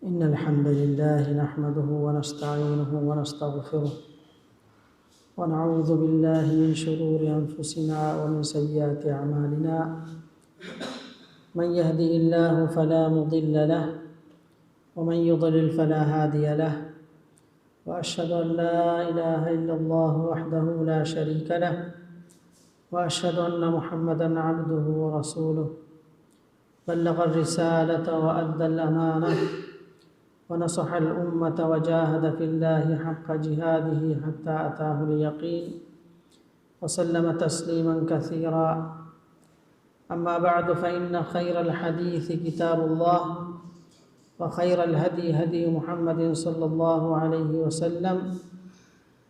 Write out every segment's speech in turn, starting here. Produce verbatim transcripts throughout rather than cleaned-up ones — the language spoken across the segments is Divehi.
إن الحمد لله نحمده ونستعينه ونستغفره، ونعوذ بالله من شرور أنفسنا ومن سيئات أعمالنا. من يهده الله فلا مضل له، ومن يضلل فلا هادي له، وأشهد أن لا إله إلا الله وحده لا شريك له، وأشهد أن محمدا عبده ورسوله، بلغ الرسالة وأدى الأمانة، ونصح الأمة، وجاهد في الله حق جهاده حتى أتاه اليقين، وسلم تسليما كثيرا. أما بعد، فإن خير الحديث كتاب الله، وخير الهدي هدي محمد صلى الله عليه وسلم،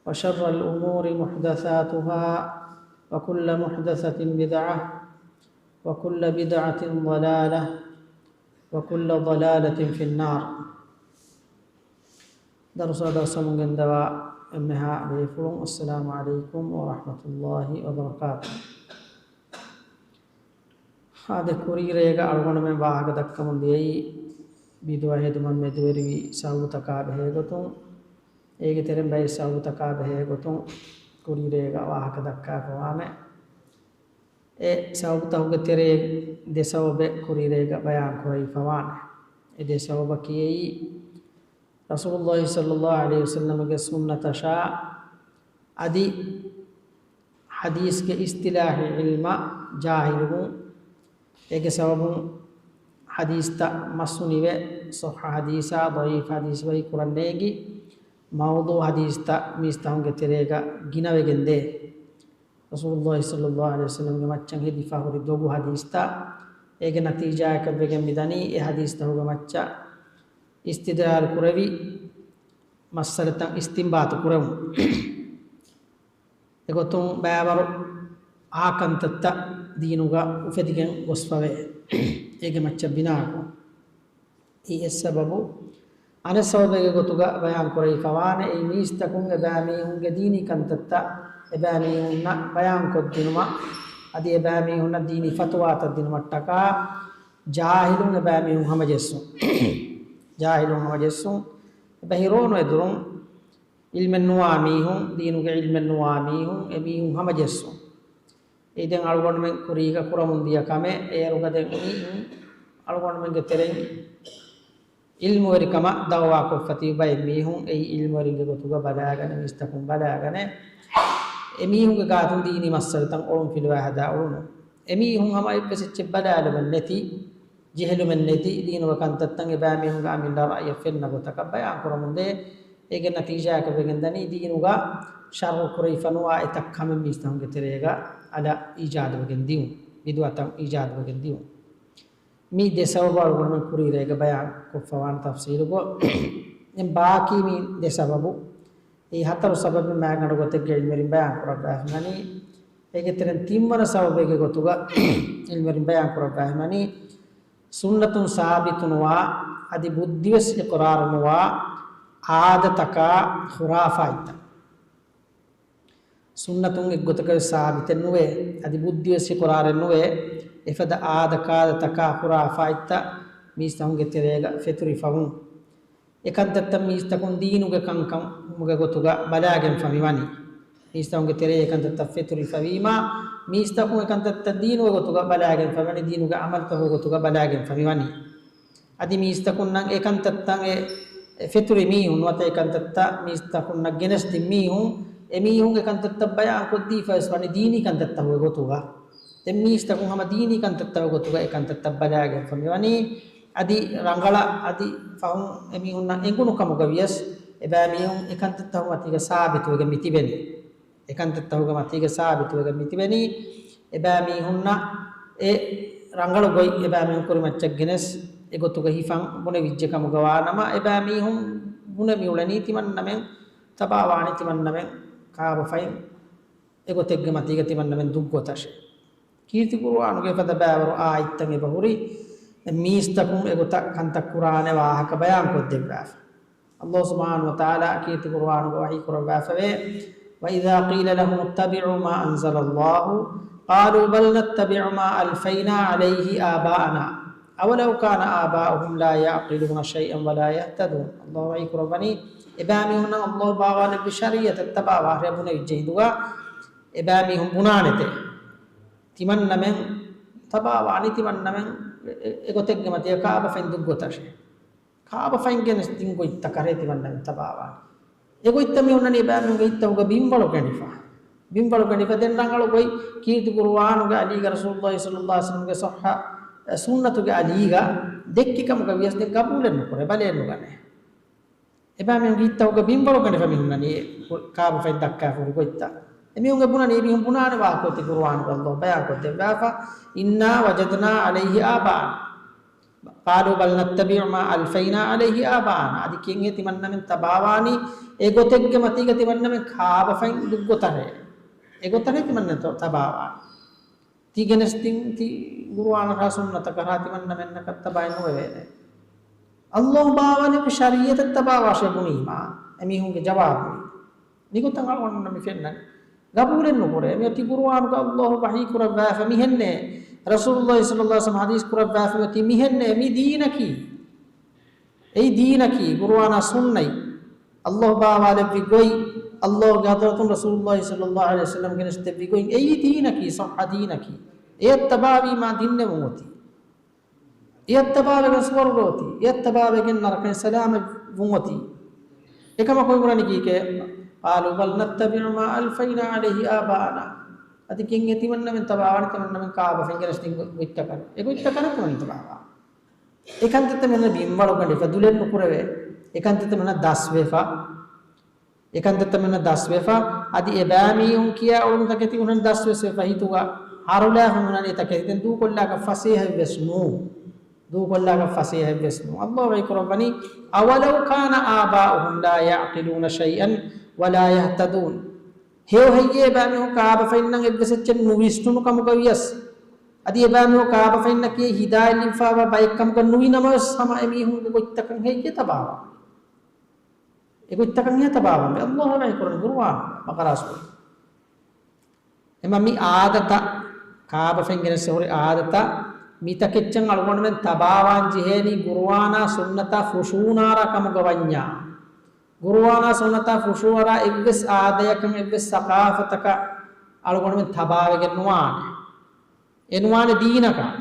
وشر الأمور محدثاتها، وكل محدثة بدعة، وكل بدعة ضلالة، وكل ضلالة في النار. ދަރުސާ ދައްސަމުން ގެންދަވާ އެންމެހާ ބޭފުޅުން، އައްސަލާމު ޢަލައިކުމް ވަރަޙްމަތުﷲި ވަބަރަކާތުހު. އާދެ، ކުރީރޭގަ އަޅުގަނޑުމެން ވާހަކަ ދައްކަމުން ދިޔައީ، ބިދުޢަ ހެދުމަށް މެދުވެރިވި ސަބަބުތަކާ ބެހޭގޮތުން، އޭގެ ތެރެއިން ބައެއް ސަބަބުތަކާ ބެހޭގޮތުން ކުރީރޭގަ ވާހަކަ ދައްކާފަވާނެ. އެ ސަބަބުތަކުގެ ތެރޭ ދެ ސަބަބެއް ކުރީރޭގަ ބަޔާން ކުރެވިފަވާނެ. އެ ދެ ސަބަބަކީ އެއީ، ރަސޫލުﷲ ޞައްލަﷲު ޢަލައިހި ވަސައްލަމަގެ ސުންނަތަށާ އަދި ޙަދީޘްގެ އިޞްޠިލާޙީ ޢިލްމަށް ޖާހިލުވުން. އޭގެ ސަބަބުން ޙަދީޘްތައް މަސްހުނިވެ، ޞައްޙަ ޙަދީޘާ ޟަޢީފް ޙަދީޘް ވަކި ކުރަން ނޭނގި، މައުޟޫޢު ޙަދީޘްތައް މީސްތަކުންގެ ތެރޭގަ ގިނަވެގެން ދޭ. ރަސޫލުﷲ ޞައްލަﷲު ޢަލައިހި ވަސައްލަމްގެ މައްޗަށް ހެދިފަ ހުރި ދޮގު ޙަދީޘްތައް، އޭގެ ނަތީޖާއަކަށް ވެގެން މިދަނީ އެ ޙަދީޘްތަކުގެ މައްޗަށް އިސްތިދްލާލު ކުރެވި، މައްސަލަތައް އިސްތިންބާޠު ކުރެވުން. އެގޮތުން ބައިވަރު އާ ކަންތައްތައް ދީނުގަ އުފެދިގެން ގޮސްފަވޭ، އޭގެ މައްޗަށް ބިނާކޮށް. އެއީ އެއް ސަބަބު. އަނެއް ސަބަބެއްގެ ގޮތުގަ ބަޔާން ކުރެވިފަވާނެ، އެއީ މީސްތަކުން އެބައިމީހުންގެ ދީނީ ކަންތައްތައް އެބައިމީހުންނަށް ބަޔާންކޮށްދިނުމަށް، އަދި އެބައިމީހުންނަށް ދީނީ ފަތުވާތައް ދިނުމަށްޓަކާ ޖާހިލުން އެބައިމީހުން ހަމަޖެއްސުން. ޖާހިލުން ހަމަޖެއްސުން. އެބަހިރޯނު އެދުރުން ޢިލްމެއް ނުވާ މީހުން، ދީނުގެ ޢިލްމެއް ނުވާ މީހުން، އެމީހުން ހަމަޖެއްސުން. އެއީ ދެން އަޅުގަނޑުމެން ކުރީގަ ކުރަމުން ދިޔަ ކަމެއް. އޭރުގަ ދެން މި އަޅުގަނޑުމެންގެ ތެރެއިން ޢިލްމުވެރިކަމަށް ދަޢުވާކޮށްފަ ތިބި ބައެއް މީހުން، އެއީ ޢިލްމުވެރިންގެ ގޮތުގަ ބަލާގަނެ، މީސްތަކުން ބަލާގަނެ، އެމީހުންގެ ގާތުން ދީނީ މައްސަލަތައް އޮޅުން ފިލުވާ ހަދާ އުޅުނު. އެމީހުން ހަމަ އެއްވެސް އެއްޗެއް ބަލާލުމެއް ނެތި، ޖެހިލުމެއް ނެތި، ދީނުގެ ކަންތައްތައް އެބައިމީހުންގެ އަމިއްލަ ރައުޔަށް ފެންނަ ގޮތަކަށް ބަޔާން ކުރަމުންދޭ. އޭގެ ނަތީޖާއަކަށް ވެގެން ދަނީ، ދީނުގަ ޝަރުޢު ކުރެވިފަ ނުވާ އެތައް ކަމެއް މީސްތަކުންގެ ތެރޭގަ އަލަށް އީޖާދުވެގެން ދިއުން، ބިދުޢަތައް އީޖާދުވެގެން ދިއުން. މި ދެ ސަބަބު އަޅުގަނޑުމެން ކުރީރޭގަ ބަޔާން ކޮށްފަވާނެ ތަފްސީލުކޮށް. ދެން ބާކީ މި ދެ ސަބަބު، އެއީ ހަތަރު ސަބަބެއް މާތް ގަނޑު ގޮތެއްގަ ޢިލްމުވެރިން ބަޔާން ކުރައްވާފަ ވަނީ. އޭގެ ތެރެއިން ތިންވަނަ ސަބަބެއްގެ ގޮތުގަ ޢިލްމުވެރިން ބަޔާން ކުރައްވާފަ ވަނީ، ސުންނަތުން ސާބިތުނުވާ، އަދި ބުއްދިވެސް އިޤްރާރުނުވާ އާދަތަކާ ޚުރާފާތްތައް. ސުންނަތުން އެއްގޮތަކަށް ސާބިތެއް ނުވޭ، އަދި ބުއްދިވެސް އިޤްރާރެއް ނުވޭ، އެފަދަ އާދަކާދަތަކާ ޚުރާފާތްތައް މީސްތަކުންގެ ތެރޭގަ ފެތުރިފަވުން. އެކަންތައްތައް މީސްތަކުން ދީނުގެ ކަންކަމުގެ ގޮތުގަ ބަލާގެންފަ މިވަނީ. މީސްތަކުންގެ ތެރޭ އެކަންތައްތައް ފެތުރިފަވީމާ، މީސްތަކުން އެކަންތައްތައް ދީނުގެ ގޮތުގަ ބަލާގެންފަ މިވަނީ، ދީނުގެ ޢަމަލުތަކުގެ ގޮތުގަ ބަލާގެންފަ މިވަނީ. އަދި މީސްތަކުންނަށް އެކަންތައްތައް އެ، އެ ފެތުރި މީހުން ނުވަތަ އެކަންތައްތައް މީސްތަކުންނަށް ގެނެސްދިން މީހުން، އެމީހުން އެކަންތައްތައް ބަޔާންކޮށްދީފަވެސް ވަނީ ދީނީ ކަންތައްތަކުގެ ގޮތުގަ. ދެން މީސްތަކުން ހަމަ ދީނީ ކަންތައްތަކުގެ ގޮތުގަ އެކަންތައްތައް ބަލާގެންފަ މިވަނީ. އަދި ރަނގަޅަށް އަދި ފަހުން އެމީހުންނަށް އެނގުނު ކަމުގަ ވިޔަސް، އެބައިމީހުން އެކަންތައްތަކުގެ މަތީގަ ސާބިތުވެގެން މިތިބެނީ. އެކަންތައްތަކުގެ މަތީގަ ސާބިތުވެގެން މިތިބެނީ. އެބައިމީހުންނަށް އެ ރަނގަޅު ގޮތް އެބައިމީހުން ކުރިމައްޗަށް ގެނެސް، އެގޮތުގަ ހިފަން ބުނެވިއްޖެ ކަމުގަ ވާނަމަ، އެބައިމީހުން ބުނެ މިއުޅެނީ ތިމަންނަމެން، ތަބާވާނީ ތިމަންނަމެން ކާބަފައިން، އެގޮތެއްގެ މަތީގަ ތިމަންނަމެން ދުށްގޮތަށޭ. ކީރިތި ޤުރުއާނުގެ ފަދަ ބައިވަރު އާޔަތްތައް އެބަހުރި، މީސްތަކުން އެގޮތަށް ކަންތައް ކުރާނެ ވާހަކަ ބަޔާންކޮށްދެއްވާފަ. ﷲ ސުބްޙާނަހޫ ވަތަޢާލާ ކީރިތި ޤުރުއާނުގަ ވަޙީ ކުރައްވާފަވޭ، وَإِذَا قِيلَ لَهُمُ اتَّبِعُوا مَا أَنزَلَ اللَّهُ قَالُوا بَلْ نَتَّبِعُ مَا أَلْفَيْنَا عَلَيْهِ آبَاءَنَا. أولو كان آباؤهم لا يعقلون شيئا ولا يهتدون. ﷲ ވަޙީ ކުރައްވަނީ، އެބައިމީހުންނަށް ﷲ ބާވާލެއްވި ޝަރީޢަތެއް ތަބާވާށޭ ބުނެވިއްޖެ ހިނދުގަ، އެބައިމީހުން ބުނާނެތޭ. ތިމަންނަމެން ތަބާވާނީ ތިމަންނަމެން އެ-، އެ-، އެގޮތެއްގެ މަތި ކާބަފައިން ދުށްގޮތަށޭ. ކާބަފައިން ގެނެސްދިން ގޮތްތަކަށޭ ތިމަންނަމެން ތަބާވާނީ. އެގޮތްތައް މި އޮންނަނީ އެބައިމީހުންގެ ހިތްތަކުގަ ބިންވަޅު ގަނެފަ. ބިންވަޅު ގަނެފަ ދެން ރަނގަޅު ގޮތް ކީރިތި ޤުރުއާނުގެ އަލީގަ ރަސޫލުﷲ ޞައްލަﷲ ޢަލައިހި ވަސައްލަމްގެ ޞައްޙަ ސުންނަތުގެ އަލީގަ ދެއްކި ކަމުގަ ވިޔަސް ދެން ގަބޫލެއް ނުކުރޭ، ބަލައެއް ނުގަނޭ. އެބައިމީހުންގެ ހިތްތަކުގަ ބިންވަޅު ގަނެފަ މި ހުންނަނީ އެ ކާބަފައިން ދައްކާފަ ހުރި ގޮތްތައް. އެމީހުންގެ ބުނަނީ އެމީހުން ބުނާނެ ވާހަކަ އޮތީ ޤުރުއާނުގަ ﷲ ބަޔާންކޮށްދެއްވާފަ، إنا وجدنا عليه آباءنا. قالوا بل نتبع ما ألفينا عليه آباءنا. އަދި ކިހިނެއް ތިމަންނަމެން ތަބާވާނީ އެގޮތެއްގެ މަތީގަ ތިމަންނަމެން ކާބަފައިން ދުށްގޮތަށޭ. އެގޮތަށޭ ތިމަންނަމެން ތަ-، ތަބާވާނީ. ތި ގެނެސްދިން ތި ޤުރުއާނަކާ ސުންނަތަކަށާ ތިމަންނަމެންނަކަށް ތަބާއެއް ނުވެވޭނެ. ﷲ ބާވާލެއްވި ޝަރީޢަތެއް ތަބާވާށޭ ބުނީމާ، އެމީހުންގެ ޖަވާބު މި. މިގޮތަށް އަޅުގަނޑުމެންނަށް މި ފެންނަނީ. ގަބޫލެއް ނުކުރޭ. މިއޮތީ ޤުރުއާނުގަ ﷲ ވަޙީ ކުރައްވާފަ މިހެންނޭ، ރަސޫލުﷲ ޞައްލަﷲ ޢަލައިހި ވަސައްލަމް ޙަދީޘް ކުރައްވާފަ މިއޮތީ މިހެންނޭ، މި ދީނަކީ. އެއީ ދީނަކީ، ޤުރުއާނާ ސުންނަތް. ﷲ ބާވާލެއްވި ގޮތް، ﷲގެ ޙަޟްރަތުން ރަސޫލުﷲ ޞައްލަﷲ ޢަލައިހި ވަސައްލަމް ގެނެސްދެއްވި ގޮތް، އެއީ ދީނަކީ، ޞައްޙަ ދީނަކީ. އެޔަށް ތަބާވީމާ ދިންނެވުން އޮތީ. އެޔަށް ތަބާވެގެން ސުވަރުގެ އޮތީ، އެޔަށް ތަބާވެގެން ނަރަކައިން ސަލާމަތްވުން އޮތީ. އެކަމަކު އިބްރާނީ ކީކޭ؟ قالوا بل نتبع ما ألفينا عليه آباءنا. އަދި ކިހިނެއް ތިމަންނަމެން ތަބާވާނީ؟ ތިމަންނަމެން ކާބަފައިން ގެނެސްދިން ގޮ-، ގޮތްތަކަށް. އެ ގޮތްތަކަށް ތިމަންނަމެން ތަބާވާނީ. އެކަންތައްތައް މިހެން ބިންވަޅު ގަނެފަ ދުލެއް ނުކުރެވޭ. އެކަންތައްތައް މިހެން ދަސްވެފަ. އެކަންތައްތައް މިހެން ދަސްވެފަ. އަދި އެބައިމީހުން ކިޔާ އުޅުނު ތަކެތި މިހެން ދަސްވެސް ވެފަ ހިތުގަ. ހަރުލާފަ މިހެން އެ ތަކެތި ދެން ދޫކޮށްލާކަށް ފަސޭހައެއްވެސް ނޫން. ދޫކޮށްލާކަށް ފަސޭހައެއްވެސް ނޫން. ﷲ ވަޙީ ކުރައްވަނީ، أولو كان آباؤهم لا يعقلون شيئا ولا يهتدون. ހެޔޮ ހެއްޔޭ އެބައިމީހުން ކާބަފައިންނަށް އެއްވެސް އެއްޗެއް ނުވިސްނުނު ކަމުގަ ވިޔަސް، އަދި އެބައިމީހުން ކާބަފައިންނަކީ ހިދާޔަތް ލިބިފައިވާ ބައެއް ކަމުގަ ނުވި ނަމަވެސް، ހަމަ އެމީހުންގެ ގޮތްތަކަށް ހެއްޔޭ ތަބާވާނީ؟ އެ ގޮތްތަކަށް ހެއްޔޭ ތަބާވާނީ؟ ﷲ ވަޙީ ކުރަނީ ޤުރުއާން ބަޤަރާ ސޫރަ. އެމަ މި އާދަތައް، ކާބަފައިން ގެނެސް ހުރި އާދަތައް، މިތަކެއްޗަށް އަޅުގަނޑުމެން ތަބާވާން ޖެހޭނީ ޤުރުއާނާ ސުންނަތާ ޚުޝޫޢު ނާރާ ކަމުގަ ވަންޏާ. ޤުރުއާނާ ސުންނަތާ ޚުޝޫޢު ނާރާ އެއްވެސް އާދަޔަކަށް، އެއްވެސް ސަޤާފަތަކަށް އަޅުގަނޑުމެން ތަބާވެގެން ނުވާނެ. އެ ނުވާނެ ދީނަކަށް.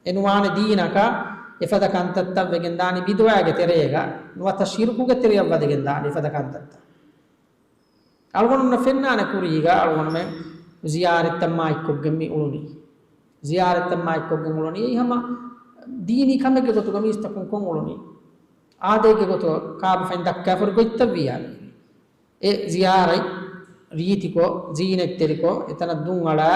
އެ ނުވާނެ ދީނަކަށް އެފަދަ ކަންތައްތައް ވެގެން ދާނީ ބިދުޢާގެ ތެރޭގަ، ނުވަތަ ޝިރުކުގެ ތެރެއަށް ވަދެގެން ދާނީ އެފަދަ ކަންތައްތައް. އަޅުގަނޑުމެންނަށް ފެންނާނެ ކުރީގަ އަޅުގަނޑުމެން ޒިޔާރަތްތައް މާތްކޮށްގެން މި އުޅުނީ. ޒިޔާރަތްތައް މާތްކޮށްގެން އުޅުނީ. އެއީ ހަމަ ދީނީ ކަމެއްގެ ގޮތުގަ މީސްތަކުން ކޮށް އުޅުނީ. އާދައެއްގެ ގޮތުގަ ކާބަފައިން ދައްކާފަ ހުރި ގޮތްތައް ވިޔާ މީ. އެ ޒިޔާރަތް ރީތިކޮށް، ޒީނަތްތެރިކޮށް، އެތަނަށް ދުން އަޅާ،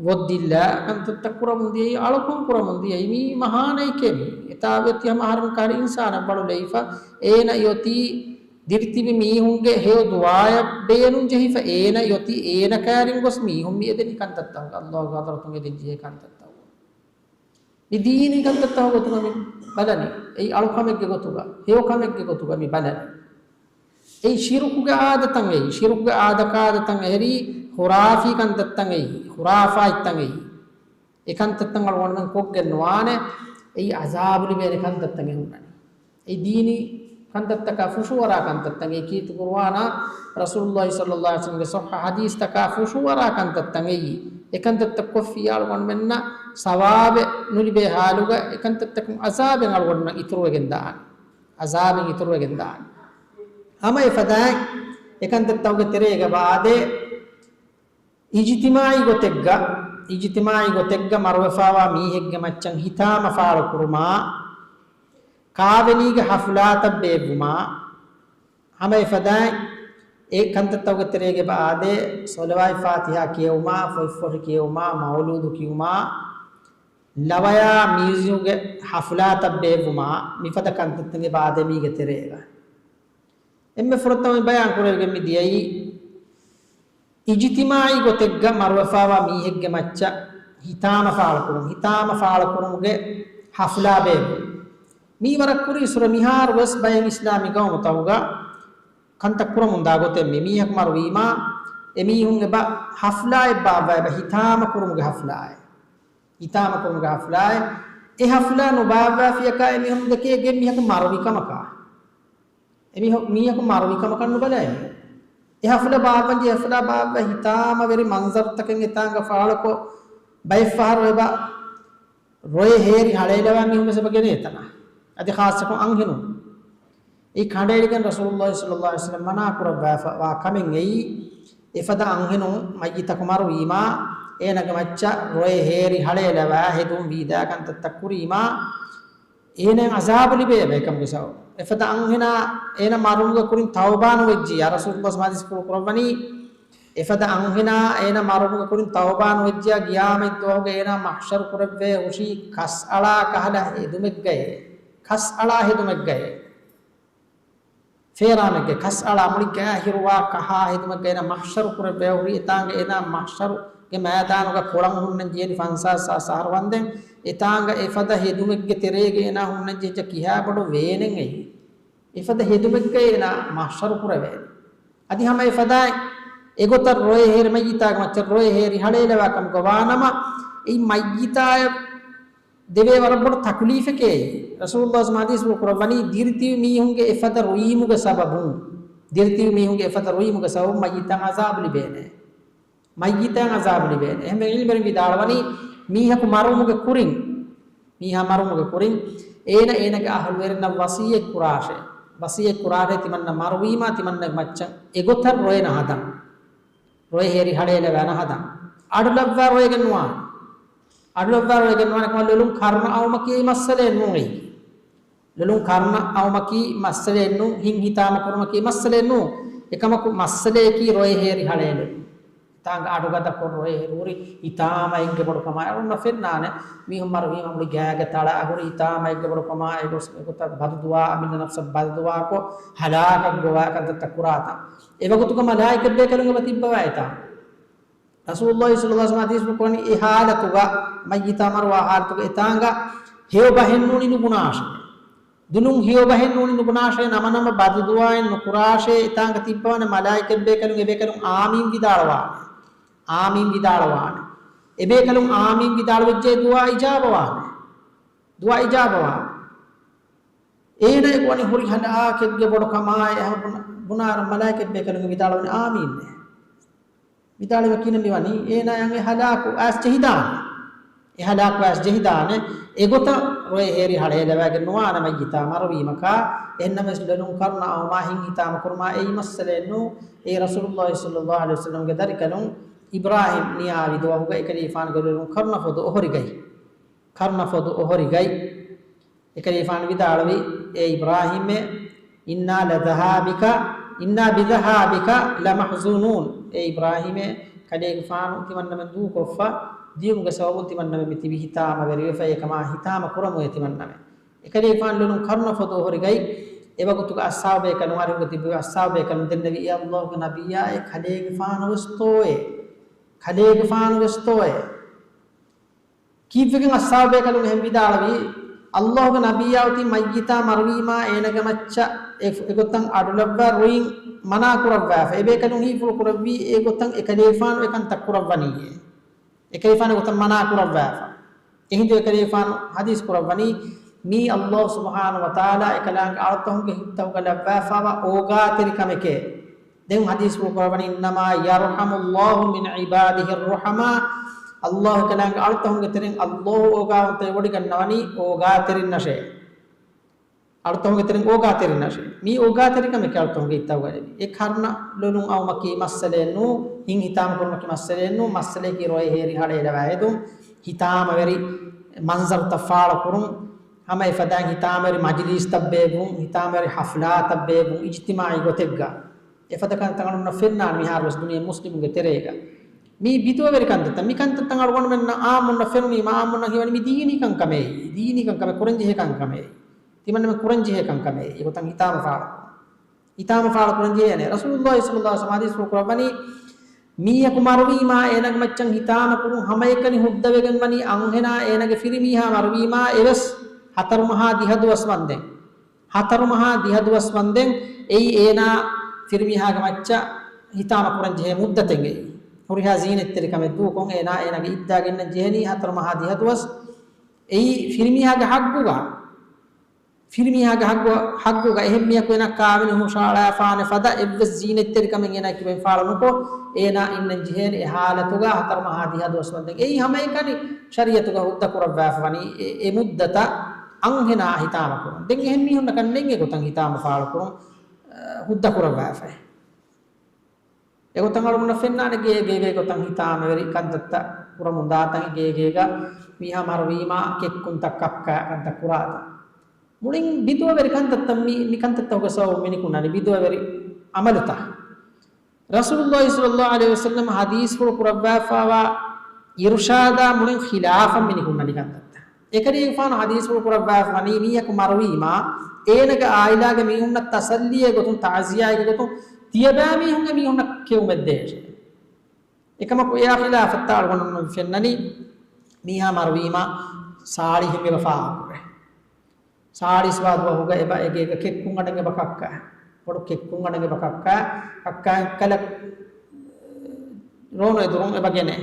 ވޮއްދިއްލާ، ކަންތައްތައް ކުރަމުން ދިޔައީ، އަޅުކަން ކުރަމުން ދިޔައީ. މީ މަހާނައެކޭ މީ. އެތާ އޮތީ ހަމަ އަހަރެމެން ކަހަލަ އިންސާނެއް ވަޅުލައިފަ. އޭނަ އޮތީ ދިރިތިބި މީހުންގެ ހެޔޮ ދުޢާއަށް ބޭނުން ޖެހިފަ. އޭނަ އޮތީ އޭނަ ކައިރިން ގޮސް މީހުން މި އެދެނީ ކަންތައްތަކުގަ، ﷲގެ ޙަޟްރަތުން އެދެން ޖެހޭ ކަންތައްތަކުގަ. މި ދީނީ ކަންތައްތަކުގެ ގޮތުގަ މި ބަލަނީ. އެއީ އަޅުކަމެއްގެ ގޮތުގަ، ހެޔޮ ކަމެއްގެ ގޮތުގަ މި ބަލަނީ. އެއީ ޝިރުކުގެ އާދަތައް އެއީ. ޝިރުކުގެ އާދަކާދަތައް އެހެރީ، ޚުރާފީ ކަންތައްތައް އެއީ. ޚުރާފާތްތައް އެއީ. އެ ކަންތައްތައް އަޅުގަނޑުމެން ކޮށްގެން ނުވާނެ. އެއީ ޢަޒާބު ލިބޭނެ ކަންތައްތައް އެ ހުންނަނީ. އެ ދީނީ ކަންތައްތަކާ ފުށުއަރާ ކަންތައްތައް އެއީ. ކީރިތި ޤުރުއާނާ ރަސޫލުﷲ ޞައްލަﷲ ޢަލައިހި ވަސައްލަމްގެ ޞައްޙަ ޙަދީޘްތަކާ ފުށުއަރާ ކަންތައްތައް އެއީ. އެ ކަންތައްތައް ކޮށްފިއްޔާ އަޅުގަނޑުމެންނަށް ސަވާބެއް ނުލިބޭ ޙާލުގަ، އެ ކަންތައްތަކުން ޢަޒާބެއް އަޅުގަނޑުމެންނަށް އިތުރުވެގެން ދާނެ. ޢަޒާބެއް އިތުރުވެގެން ދާނެ. ހަމަ އެފަދައިން އެ ކަންތައްތަކުގެ ތެރޭގަ އާދޭ، އިޖްތިމާޢީ ގޮތެއްގަ، އިޖްތިމާޢީ ގޮތެއްގަ މަރުވެފައިވާ މީހެއްގެ މައްޗަށް ހިތާމަ ފާޅުކުރުމާ، ކާވެނީގެ ޙަފްލާތައް ބޭއްވުމާ، ހަމަ އެފަދައިން އެ ކަންތައްތަކުގެ ތެރޭގަ އާދޭ، ޞަލަވާތް ފާތިޙާ ކިޔެވުމާ، ފޮތްފޮށި ކިޔެވުމާ، މައުލޫދު ކިޔުމާ، ލަވަޔާ މިއުޒިކުގެ ޙަފްލާތައް ބޭއްވުމާ، މިފަދަ ކަންތައްތައް އެބަ އާދޭ މީގެ ތެރޭގަ. އެންމެ ފުރަތަމަ ބަޔާން ކުރެވިގެން މި ދިޔައީ، އިޖްތިމާޢީ ގޮތެއްގަ މަރުވެފައިވާ މީހެއްގެ މައްޗަށް ހިތާމަ ފާޅުކުރުން، ހިތާމަ ފާޅުކުރުމުގެ ޙަފްލާ ބޭއްވުން. މީ ވަރަށް ކުރީ އިސުރަ މިހާރު ވެސް ބައެއް އިސްލާމީ ޤައުމުތަކުގަ ކަންތައް ކުރަމުންދާ ގޮތެއް މި. މީހަކު މަރުވީމާ، އެމީހުން އެބަ ޙަފްލާއެއް ބާއްވާ، އެބަ ހިތާމަ ކުރުމުގެ ޙަފްލާއެއް. ހިތާމަ ކުރުމުގެ ޙަފްލާއެއް. އެ ހަފްލާ ނުބާއްވާފިޔަކާ އެމީހުން ދެކޭ ގެން މީހަކު މަރުވި ކަމަކާ. އެމީހު-، މީހަކު މަރުވި ކަމަކަށް ނުބަލައެއް. އެ ހަފްލާ ބާއްވަންޖެހޭ ހަފްލާ ބާއްވާ ހިތާމަވެރި މަންޒަރުތަކެއް އެތާނގަ ފާޅުކޮށް، ބައެއްފަހަރު އެބަ ރޮއެ ހޭރި ހަޅޭލަވާ މީހުން ވެސް އެބަ ގެނޭ އެތަނަށް. އަދި ޚާއްޞަކޮށް އަންހެނުން. އެ ކަނޑައެޅިގެން ރަސޫލުﷲ ޞައްލަﷲ ޢަލައިހި ވަސައްލަމް މަނާ ކުރައްވާފަ ވާ ކަމެއް އެއީ، އެފަދަ އަންހެނުން މައްޔިތަކު މަރުވީމާ، އޭނަގެ މައްޗަށް ރޮއެ ހޭރި ހަޅޭލަވާ ހެދުން ވީދާ ކަންތައްތައް ކުރީމާ، އޭނައަށް ޢަޒާބު ލިބޭ އެކަމުގެ ސަބަބުން. އެފަދަ އަންހެނާ އޭނަ މަރުވުމުގެ ކުރިން ތައުބާ ނުވެއްޖިއްޔާ، ރަސޫލުﷲ ޙަދީޘްފުޅު ކުރައްވަނީ، އެފަދަ އަންހެނާ އޭނަ މަރުވުމުގެ ކުރިން ތައުބާ ނުވެއްޖިއްޔާ، ޤިޔާމަތް ދުވަހުގަ އޭނާ މަޙްޝަރު ކުރެއްވޭ ހުށީ ކަސްއަޅާ ކަހަލަ ހެދުމެއްގައޭ. ކަސްއަޅާ ހެދުމެއްގައޭ. ފޭރާމެއްގެ ކަސްއަޅާ މުޅި ގާ އިހިރުވާ ކަހާ ހެދުމެއްގަ އޭނާ މަޙްޝަރު ކުރެއްވޭ ހުރީ އެތާނގަ އޭނާ މަޙްޝަރުގެ މައިދާނުގަ ކޮޅަށް ހުންނަން ޖެހެނީ ފަންސާސް ސާސް އަހަރު ވަންދެން. އެތާނގަ އެފަދަ ހެދުމެއްގެ ތެރޭގަ އޭނާ ހުންނަން ޖެހިއްޖެ ކިހާ ބޮޑު ވޭނެއް އެއީ. އެފަދަ ހެދުމެއްގަ އޭނާ މަޙްޝަރު ކުރެވޭނެ. އަދި ހަމަ އެފަދައިން އެގޮތަށް ރޮއެ ހޭރި މައްޔިތާގެ މައްޗަށް ރޮއެ ހޭރި ހަޅޭލަވާ ކަމުގަ ވާނަމަ، އެއީ މައްޔިތާއަށް ދެވޭ ވަރަށް ބޮޑު ތަކުލީފެކޭ. ރަސޫލުﷲ ޙަދީޘްފުޅު ކުރައްވަނީ، ދިރިތިބި މީހުންގެ އެފަދަ ރުއީމުގެ ސަބަބުން، ދިރިތިބި މީހުންގެ އެފަދަ ރުއީމުގެ ސަބަބުން މައްޔިތަށް ޢަޒާބު ލިބޭނެ. މައްޔިތަށް ޢަޒާބު ލިބޭނެ. އެހެންވެ ޢިލްމުވެރިން ވިދާޅުވަނީ، މީހަކު މަރުވުމުގެ ކުރިން، މީހާ މަރުވުމުގެ ކުރިން، އޭނަ އޭނަގެ އަހުލުވެރިންނަށް ވަޞިއްޔަތް ކުރާށޭ. ވަޞިއްޔަތް ކުރާށޭ، ތިމަންނަ މަރުވީމާ، ތިމަންނަގެ މައްޗަށް އެގޮތަށް ރޮއެ ނަހަދަން. ރޮއެ ހޭރި ހަޅޭލަވާ ނަހަދަން. އަޑުލައްވާ ރޮއެ ގެންނުވާނެ. އަޑުލައްވާ ރޮއެ ގެންނުވާނެ ކަމަށް ލޮލުން ކަރުނަ އައުމަކީ މައްސަލައެއް ނޫން އެއީ. ލޮލުން ކަރުނަ އައުމަކީ މައްސަލައެއް ނޫން، ހިތްހިތާމަ ކުރުމަކީ މައްސަލައެއް ނޫން. އެކަމަކު މައްސަލައަކީ ރޮއެ ހޭރި ހަޅޭލުން. ތާނގަ އަޑުގަދަކޮށް ރޮއެ ހުރި ހިތާމައެއްގެ ބޮޑުކަމާއި އޮންނަ ފެންނާނެ. މީހުން މަރުވީމަ މުޅި ގާގެ ތަޅައަށް ހުރި ހިތާމައެއްގެ ބޮޑުކަމާއި ގޮސް އެގޮތަށް ބަދުދުޢާ، އަމިއްލަ ނަފްސަށް ބަދުދުޢާކޮށް ހަލާކަށް ގޮވާ ކަންތައްތައް ކުރާތާ. އެވަގުތުގަ މަލާއިކަތްބޭކަލުން އެބަ ތިއްބަވާ އެތާ. ރަސޫލުﷲ ޞައްލަﷲ ޢަލައިހި ވަސައްލަމަ ޙަދީޘްފުޅު ކުރަނީ އެ ޙާލަތުގަ، މައްޔިތާ މަރުވާ ޙާލަތުގަ އެތާނގަ ހެޔޮ ބަހެއް ނޫނީ ނުބުނާށޭ. ދުލުން ހެޔޮ ބަހެއް ނޫނީ ނުބުނާށޭ، ނަމަ ނަމަ ބަދުދުޢާއެއް ނުކުރާށޭ. އެތާނގަ ތިއްބަވާނެ މަލާއިކަތްބޭކަލުން، އެބޭކަލުން އާމީން ވިދާޅުވާނެ. އާމީން ވިދާޅުވާނެ. އެބޭކަލުން އާމީން ވިދާޅުވެއްޖެ ދުޢާ އިޖާބަވާނެ. ދުޢާ އިޖާބަވާނެ. އޭނައަކު ވަނީ ހުރި ހަލާކެއްގެ ބޮޑުކަމާއި އެހަމަ ބުނާ-، ބުނާއިރު މަލާއިކަތްބޭކަލުން ވިދާޅުވަނީ އާމީންނޭ. ވިދާޅުވެ ކިހިނެއް މިވަނީ؟ އޭނާއަށް އެ ހަލާކު އައިސް ޖެހިދާނެ. އެ ހަލާކު އައިސް ޖެހިދާނެ. އެގޮތަށް ރޮއެ ހޭރި ހަޅޭލަވާގެން ނުވާނެ މައްޔިތާ މަރުވީމަކާ. އެހެންނަމަވެސް ލޮލުން ކަރުނަ އައުމާ ހިތްހިތާމަ ކުރުމާ އެއީ މައްސަލައެއް ނޫ. އެއީ ރަސޫލުﷲ ޞައްލަﷲ ޢަލައިހި ވަސައްލަމަގެ ދަރިކަލުން އިބްރާހީމް ނިޔާވި ދުވަހުގަ އެކަލޭގެފާނުގެ ލޮލުން ކަރުނަ ފޮދު އޮހޮރިގަތް. ކަރުނަ ފޮދު އޮހޮރިގަތް. އެކަލޭގެފާނު ވިދާޅުވި، އޭ އިބްރާހީމޭ، إنا لذهابك، إنا بذهابك لمحزونون. އޭ އިބްރާހީމޭ، ކަލޭގެފާނު ތިމަންނަމެން ދޫކޮށްފަ ދިޔުމުގެ ސަބަބުން ތިމަންނަމެން މި ތިބި ހިތާމަވެރިވެފަ، އެކަމާ ހިތާމަ ކުރަމުވޭ ތިމަންނަމެން. އެކަލޭގެފާނު ލޮލުން ކަރުނަ ފޮދު އޮހޮރިގަތް. އެވަގުތުގަ އަޞްޙާބުބޭކަލުން، އަރިހުގަ ތިބި އަޞްޙާބުބޭކަލުން ދެންނެވި، އޭ ﷲގެ ނަބިއްޔާ، އެ ކަލޭގެފާނުވެސްތޯއޭ؟ ކަލޭގެފާނުވެސްތޯއޭ؟ ކީއްވެގެން އަޞްޙާބުބޭކަލުން އެހެން ވިދާޅުވީ؟ ﷲގެ ނަބިއްޔާ އޮތީ މައްޔިތާ މަރުވީމާ އޭނަގެ މައްޗަށް އެ-، އެގޮތަށް އަޑުލައްވާ ރުއިން މަނާ ކުރައްވާފަ. އެބޭކަލުން ހީފުޅު ކުރެއްވީ އެގޮތަށް އެކަލޭގެފާނު އެކަންތައް ކުރައްވަނީއޭ. އެކަލޭގެފާނު އެގޮތަށް މަނާ ކުރައްވާފަ. އެހިނދު އެކަލޭގެފާނު ޙަދީޘް ކުރައްވަނީ، މީ ﷲ ސުބްޙާނަހޫ ވަތަޢާލާ އެކަލާނގެ އަޅުތަކުންގެ ހިތްތަކުގަ ލައްވާފަވާ އޯގާތެރިކަމެކޭ. ދެން ޙަދީޘްފުޅު ކުރައްވަނީ، إنما يرحم الله من عباده الرحماء. ﷲ އެކަލާނގެ އަޅުތަކުންގެ ތެރެއިން ﷲ އޯގާވަންތަވެ ވޮޑިގަންނަވަނީ އޯގާތެރިންނަށޭ. އަޅުތަކުންގެ ތެރެއިން އޯގާތެރިންނަށޭ. މީ އޯގާތެރިކަމެކޭ އަޅުތަކުންގެ ހިތްތަކުގަ ލިބި. އެ ކަރުނަ ލޮލުން އައުމަކީ މައްސަލައެއް ނޫ، ހިތްހިތާމަ ކުރުމަކީ މައްސަލައެއް ނޫ، މައްސަލައަކީ ރޮއެ ހޭރި ހަޅޭލަވާ ހެދުން، ހިތާމަވެރި މަންޒަރުތައް ފާޅުކުރުން، ހަމަ އެފަދައިން ހިތާމަވެރި މަޖިލީސްތައް ބޭއްވުން، ހިތާމަވެރި ހަފްލާތައް ބޭއްވުން، އިޖްތިމާޢީ ގޮތެއްގަ. އެފަދަ ކަންތައް އަޅުގަނޑުމެންނަށް ފެންނާނެ މިހާރުވެސް ދުނިޔެ މުސްލިމުންގެ ތެރޭގަ. މީ ބިދުޢަވެރި ކަންތައްތައް. މި ކަންތައްތައް އަޅުގަނޑުމެންނަށް އާއްމުންނަށް ފެނުނީމަ، އާއްމުންނަށް ހީވަނީ މި ދީނީ ކަންކަމޭ، ދީނީ ކަންކަމެއް، ކުރަންޖެހޭ ކަންކަމޭ. ތިމަންނަމެން ކުރަންޖެހޭ ކަންކަމޭ. އެގޮތަށް ހިތާމަ ފާޅުކުރުން. ހިތާމަ ފާޅުކުރަންޖެހޭނެ. ރަސޫލުﷲ ޞައްލަﷲ ޢަލައިހި ވަސައްލަމަ ޙަދީޘްފުޅު ކުރައްވަނީ، މީހަކު މަރުވީމާ އޭނަގެ މައްޗަށް ހިތާމަ ކުރުން ހަމައެކަނި ހުއްދަވެގެން ވަނީ އަންހެނާ އޭނަގެ ފިރިމީހާ މަރުވީމާ އެވެސް ހަތަރު މަހާ ދިހަ ދުވަސް ވަންދެން. ހަތަރު މަހާ ދިހަ ދުވަސް ވަންދެން އެއީ އޭނާ ފިރިމީހާގެ މައްޗަށް ހިތާމަ ކުރަން ޖެހޭ މުއްދަތެއް އެއީ. ހުރިހާ ޒީނަތްތެރިކަމެއް ދޫކޮށް އޭނާ އޭނާގެ އިއްދާ ގެންނަން ޖެހެނީ ހަތަރު މަހާ ދިހަ ދުވަސް. އެއީ ފިރިމީހާގެ ޙައްޤުގަ، ފިރިމީހާގެ ޙައްޤު، ޙައްޤުގަ އެހެން މީހަކު އޭނާ ކާވެނި ހުށަހަޅާފާނެ ފަދަ އެއްވެސް ޒީނަތްތެރިކަމެއް އޭނާ ކިބައިން ފާޅު ނުކޮށް، އޭނާ އިންނަން ޖެހޭނެ އެ ޙާލަތުގަ ހަތަރު މަހާ ދިހަ ދުވަސް ވަންދެން. އެއީ ހަމައެކަނި ޝަރީޢަތުގަ ހުއްދަ ކުރައްވާފަ ވަނީ އެ، އެ މުއްދަތަށް އަންހެނާ ހިތާމަ ކުރުން. ދެން އެހެން މީހުންނަކަށް ނެތް އެގޮތަށް ހިތާމަ ފާޅު ކުރުން، އަ، ހުއްދަ ކުރައްވާފައި. އެގޮތަށް އަޅުގަނޑަށް ފެންނާނެ ގޭ، ގޭގޭ ގޮތަށް ހިތާމަވެރި ކަންތައްތައް ކުރަމުން ދާތަން ގޭގޭގަ މީހާ މަރުވީމާ ކެއްކުންތައް ކައްކާ ކަންތައް ކުރާތަން. މުޅިން ބިދުޢަވެރި ކަންތައްތައް މި، މި ކަންތައްތަކުގެ ސަބަބުން މިނިކުންނަނީ ބިދުޢަވެރި ޢަމަލުތައް. ރަސޫލުﷲ ޞައްލަﷲ ޢަލައިހި ވަސައްލަމަ ޙަދީޘްފުޅު ކުރައްވާފައިވާ އިރުޝާދާ މުޅިން ޚިލާފަށް މިނިކުންނަނީ ކަންތައްތައް. އެކަލޭގެފާނު ޙަދީޘްފުޅު ކުރައްވާފަ ވަނީ މީހަކު މަރުވީމާ، އޭނަގެ ޢާއިލާގެ މީހުންނަށް ތަސައްލީއެއް ގޮތުން، ތަޢުޒިޔާއެއްގެ ގޮތުން ތިޔަބައިމީހުންގެ މީހުންނަށް ކެއުމެއް ދޭށޭ. އެކަމަކު އެއާ ޚިލާފަށް އަޅުގަނޑުމެން ފެންނަނީ މީހާ މަރުވީމާ ސާޅީހެއް އެބަ ފާހަގަކުރޭ. ސާޅީސް ވާ ދުވަހުގަ އެބަ އެގޭގަ ކެއްކުން ގަނޑެއް އެބަ ކައްކާ. ބޮޑު ކެއްކުން ގަނޑެއް އެބަ ކައްކާ. ކައްކާ ކަލަ ރޯނު އެދުރުން އެބަ ގެނޭ.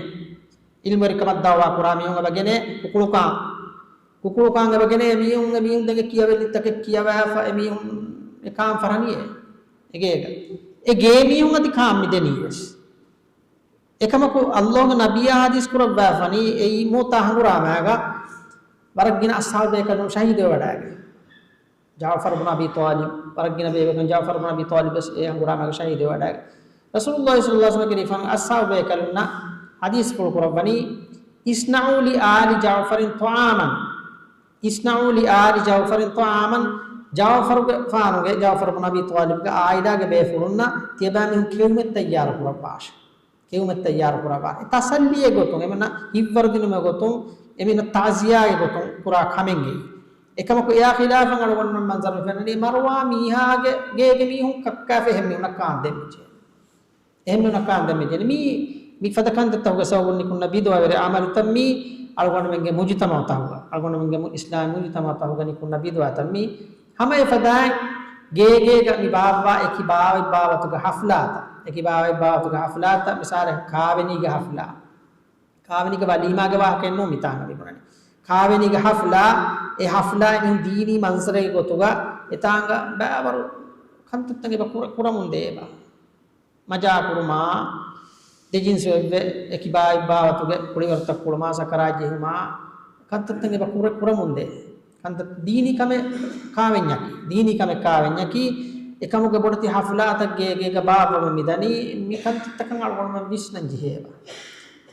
ޢިލްމުވެރިކަމަށް ދަޢުވާ ކުރާ މީހުން އެބަ ގެނޭ ކުކުޅުކާން. ކުކުޅުކާން އެބަ ގެނޭ މީހުން، އެ މީހުން ދެން އެ ކިޔަވެން ތަކެއް ކިޔަވާފަ އެ މީހުން އެ ކާން ފަރަނިއޭ އެގޭގަ. އެ ގޭ މީހުން އަދި ކާން މި ދެނީ ވެސް. އެކަމަކު ﷲގެ ނަބިއްޔާ ޙަދީޘް ކުރައްވާފަނީ އެއީ މޫތާ ހަނގުރާމައިގަ ވަރަށް ގިނަ އަޞްޙާބު ބޭކަލުން ޝަހީދުވެވަޑައިގެން. ޖަޢުފަރު ބުނު އަބީ ޠާލިބް، ވަރަށް ގިނަ ބޭބެކަން ޖަޢުފަރު ބުނު އަބީ ޠާލިބް ވެސް އެ ހަނގުރާމައިގަ ޝަހީދުވެވަޑައިގެން. ރަސޫލުﷲ ޞައްލަﷲ ޢަލައިހި ވަސައްލަމަ ކިޔަނީ އަޞްޙާބު ބޭކަލުންނަށް ޙަދީޘްފުޅު ކުރައްވަނީ، اصنعوا لآل جعفر طعاما، اصنعوا لآل جعفر طعاما، ޖަޢުފަރުގެ ފާނުގެ، ޖަޢުފަރު ބުނު އަބީ ޠާލިބްގެ ޢާއިލާގެ ބޭފުޅުންނަށް ތިޔަބައިމީހުން ކެއުމެއް ތައްޔާރު ކުރައްވާށޭ. ކެއުމެއް ތައްޔާރު ކުރައްވާ. އެ ތަސައްލީއެއް ގޮތުން، އެމީހުންނަށް ހިތްވަރުދިނުމެއް ގޮތުން، އެމީހުންނަށް ތަޢުޒިޔާގެ ގޮތުން ކުރާ ކަމެއް އެއީ. އެކަމަކު އެއާ ޚިލާފަށް އަޅުގަނޑުމެން މަންޒަރު ފެންނަނީ މަރުވާ މީހާގެ ގޭގެ މީހުން ކައްކާފަ އެހެން މީހުންނަށް ކާން ދޭން މިޖެހޭ. އެހެން މީހުންނަށް ކާން ދޭން މިޖެހޭ. މީ، މި ފަދަ ކަންތައްތަކުގެ ސަބަބުން ނިކުންނަ ބިދުޢަވެރި ޢަމަލުތައް މީ، އަޅުގަނޑުމެންގެ މުޖުތަމަޢުތަކުގަ، އަޅުގަނޑުމެންގެ މު-، އިސްލާމީ މުޖުތަމަޢުތަކުގަ ނިކުންނަ ބިދުޢަތައް މީ، ހަމަ އެފަދައިން ގޭގޭގަ މި ބާއްވާ އެކި ބާވަތް ބާވަތުގެ ޙަފްލާތައް، އެކި ބާވަތް ބާވަތުގެ ޙަފްލާތައް، މިސާލަކަށް ކާވެނީގެ ޙަފްލާ. ކާވެނީގެ ވަލީމާގެ ވާހަކައެއް ނޫން މިތާނގަ މި ބުނަނީ. ކާވެނީގެ ޙަފްލާ، އެ ޙަފްލާ އެމީހުން ދީނީ މަންސަރެއްގެ ގޮތުގަ އެތާނގަ ބައިވަރު ކަންތައްތައް އެބަ ކުރ-، ކުރަމުންދޭ އެބަ. މަޖާ ކުރުމާ، ދެޖިންސު އެއްވެ އެކި ބާވަތް ބާވަތުގެ ކުޅިވަރުތައް ކުޅުމާ، ސަކަރާތް ޖެހުމާ، ކަންތައްތައް އެބަ ކުރެ-، ކުރަމުންދޭ. ކަންތައް ދީނީ ކަމެއް ކާވެންޏަކީ، ދީނީ ކަމެއް ކާވެންޏަކީ، އެކަމުގެ ބޮޑެތި ޙަފްލާތައް ގޭގޭގަ ބާއްވަމުން މިދަނީ، މި ކަންތައްތަކަށް އަޅުގަނޑުމެން ވިސްނަން ޖެހޭ އެބަ.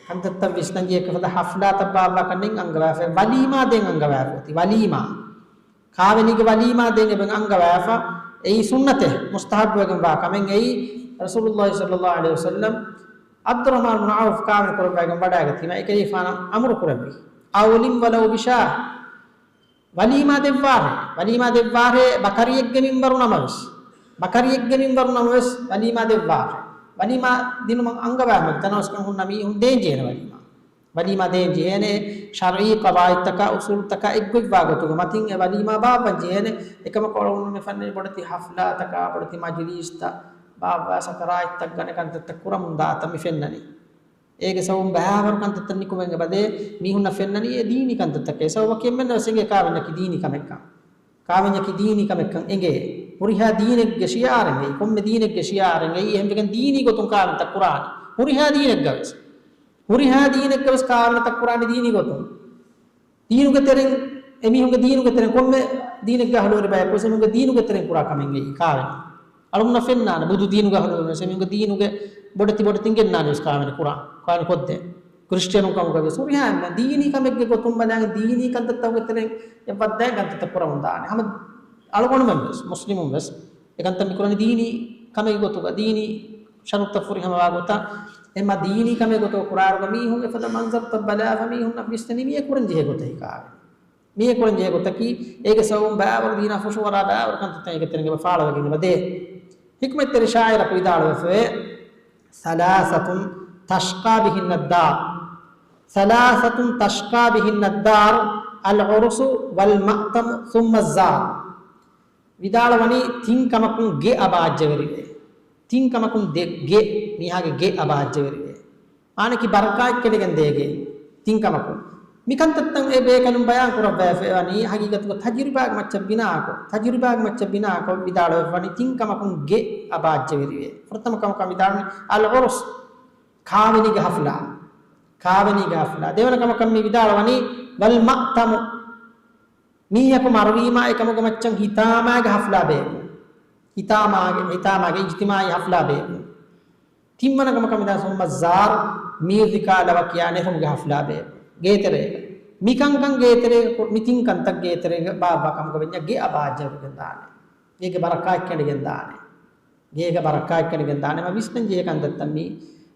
ކަންތައްތައް ވިސްނަން ޖެހޭ އެކަ ފަދަ ޙަފްލާތައް ބާއްވާކަށް ނެތް އަންގަވާފައި، ވަލީމާ ދޭން އަންގަވާފަ އޮތީ، ވަލީމާ. ކާވެނީގެ ވަލީމާ ދޭން އެބަ އަންގަވާފަ، އެއީ ސުންނަތެއް، މުސްތަޙައްބުވެގެން ވާ ކަމެއް އެއީ. ރަސޫލުﷲ ޞައްލަﷲ ޢަލައިހި ވަސައްލަމް ޢަބްދުއްރަޙްމާން ބުނު ޢައުފް ކާވެނި ކުރައްވައިގެން ވަޑައިގަތީމަ، އެކަލޭގެފާނަށް އަމުރު ކުރެއްވި، أولم ولو بشاة، ވަލީމާ ދެއްވާށޭ، ވަލީމާ ދެއްވާށޭ، ބަކަރިއެއްގެ މިންވަރު ނަމަވެސް، ބަކަރިއެއްގެ މިންވަރު ނަމަވެސް ވަލީމާ ދެއްވާށޭ. ވަލީމާ ދިނުމަށް އަންގަވާ މަގު ތަނަވަސްކަން ހުންނަ މީހުން ދޭން ޖެހޭނެ ވަލީމާ. ވަލީމާ ދޭން ޖެހޭނެ، ޝަރްޢީ ޤަވާޢިދުތަކާ އުޞޫލުތަކާ އެއްގޮތްވާ ގޮތުގެ މަތިން އެ ވަލީމާ ބާއްވަން ޖެހޭނެ. އެކަމަކު އަޅުގަނޑުމެން މި ފެންނަނީ ބޮޑެތި ޙަފްލާތަކާ، ބޮޑެތި މަޖިލީސްތައް ބާއްވާ، ސަކަރާތްތައް ގަނެ ކަންތައްތައް ކުރަމުންދާތަން މި ފެންނަނީ. އޭގެ ސަބަބުން ބައިވަރު ކަންތައްތައް ނިކުމެގެން އެބަދޭ، މީހުންނަށް ފެންނަނީ އެ ދީނީ ކަންތައްތަކެއް. އެ ސަބަބަކީ އެންމެންނަށް ވެސް އެނގޭ ކާވެންޏަކީ ދީނީ ކަމެއްކަން. ކާވެންޏަކީ ދީނީ ކަމެއްކަން އެނގޭ. ހުރިހާ ދީނެއްގެ ޝިޢާރެއް އެއީ، ކޮންމެ ދީނެއްގެ ޝިޢާރެއް އެއީ، އެހެންވެގެން ދީނީ ގޮތުން ކާވެންތައް ކުރާނީ. ހުރިހާ ދީނެއްގަ ވެސް. ހުރިހާ ދީނެއްގަ ވެސް ކާވެންތައް ކުރާނީ ދީނީ ގޮތުން. ދީނުގެ ތެރެއިން، އެމީހުންގެ ދީނުގެ ތެރެއިން ކޮންމެ ދީނެއްގެ އަހުލުވެރި ބަޔަކު ވެސް އެމީހުންގެ ދީނުގެ ތެރެއިން ކުރާ ކަމެއް އެއީ ކާވެނީ. އަޅުގަނޑަށް ފެންނާނެ ބުދު ދީނުގެ އަހުލުވެރިން ވެސް އެމީހުންގެ ދީނުގެ ބޮޑެތި ބޮޑެތިން ގެންނާނެ ވެސް ކާވެނި ކުރާން، ކާވެނި ކޮށްދޭން. ކްރިސްޓިއަނުން ކަމުގަ ވެސް ހުރިހާ އެންމެ ދީނީ ކަމެއްގެ ގޮތުން ބަލާގެން ދީނީ ކަންތައްތަކުގެ ތެރެއިން އެއްވައްދާ ކަންތައްތައް ކުރަމުން ދާނެ. ހަމަ އަޅުގަނޑުމެން ވެސް، މުސްލިމުން ވެސް އެކަންތައް މި ކުރަނީ ދީނީ ކަމެއްގެ ގޮތުގަ، ދީނީ ޝަރުތުތައް ފުރިހަމަވާ ގޮތަށް. އެމަ ދީނީ ކަމެއް ގޮތުގަ ކުރާއިރުގަ މީހުން އެފަދަ މަންޒަރުތައް ބަލާފަ މީހުންނަށް ވިސްނެނީ މިއެ ކުރަން ޖެހޭ ގޮތަކީ ކާވެނީ. މިއެ ކުރަން ޖެހޭ ގޮތަކީ، އޭގެ ސަބަބުން ބައިވަރު ދީނާ ފުށުއަރާ ބައިވަރު ކަންތައްތައް އޭގެ ތެރެއިން އެބަ ފާޅުވެގެން އެބަދޭ. ޙިކްމަތްތެރި ޝާއިރަކު ވިދާޅުވެފަވޭ، ثلاثة تشقى بهن الدار، ثلاثة تشقى بهن الدار، العرس والمأتم ثم الزار. ވިދާޅުވަނީ ތިން ކަމަކުން ގެ އަބާއްޖަވެރިވޭ. ތިން ކަމަކުން ދެ-، ގެ، މީހާގެ ގެ އަބާއްޖަވެރިވޭ. މާނައަކީ ބަރަކާތް ކެނޑިގެން ދޭ ގެ. ތިން ކަމަކުން. މިކަންތައްތައް އެ ބޭކަލުން ބަޔާން ކުރައްވައިފައިވަނީ ހަގީގަތުގަ ތަޖުރިބާގެ މައްޗަށް ބިނާކޮށް، ތަޖުރިބާގެ މައްޗަށް ބިނާކޮށް ވިދާޅުވެފަވަނީ ތިން ކަމަކުން ގެ އަބާއްޖަވެރިވޭ. ފުރަތަމަ ކަމަކަށް ވިދާޅުވަނީ އަލްޢުރުސް، ކާވެނީގެ ހަފްލާ. ކާވެނީގެ ހަފްލާ. ދެވަނަ ކަމަކަށް މި ވިދާޅުވަނީ ވަލް މައްތަމު. މީހަކު މަރުވީމާ އެކަމުގެ މައްޗަށް ހިތާމާގެ ހަފްލާ ބޭއްވުން. ހިތާމާގެ، ހިތާމާގެ އިޖްތިމާޢީ ހަފްލާ ބޭއްވުން. ތިންވަނަ ކަމަކަށް މިދާ ސުމައްޒާރު މިއުޒިކާ ލަވަ ކިޔާ ނެރުމުގެ ހަފްލާ ބޭއްވުން. ގޭތެރޭގަ. މިކަންކަން ގޭތެރޭގަ ކު-، މި ތިން ކަންތައް ގޭތެރޭގަ ބާއްވާ ކަމުގަ ވެންޏާ ގެ އަބާއްޖަވެގެން ދާނެ. ގޭގެ ބަރަކާތް ކެނޑިގެން ދާނެ. ގޭގެ ބަރަކާތް ކެނޑިގެން ދާނެ. މަ ވިސްނަން ޖެހޭ ކަންތައްތައް މީ.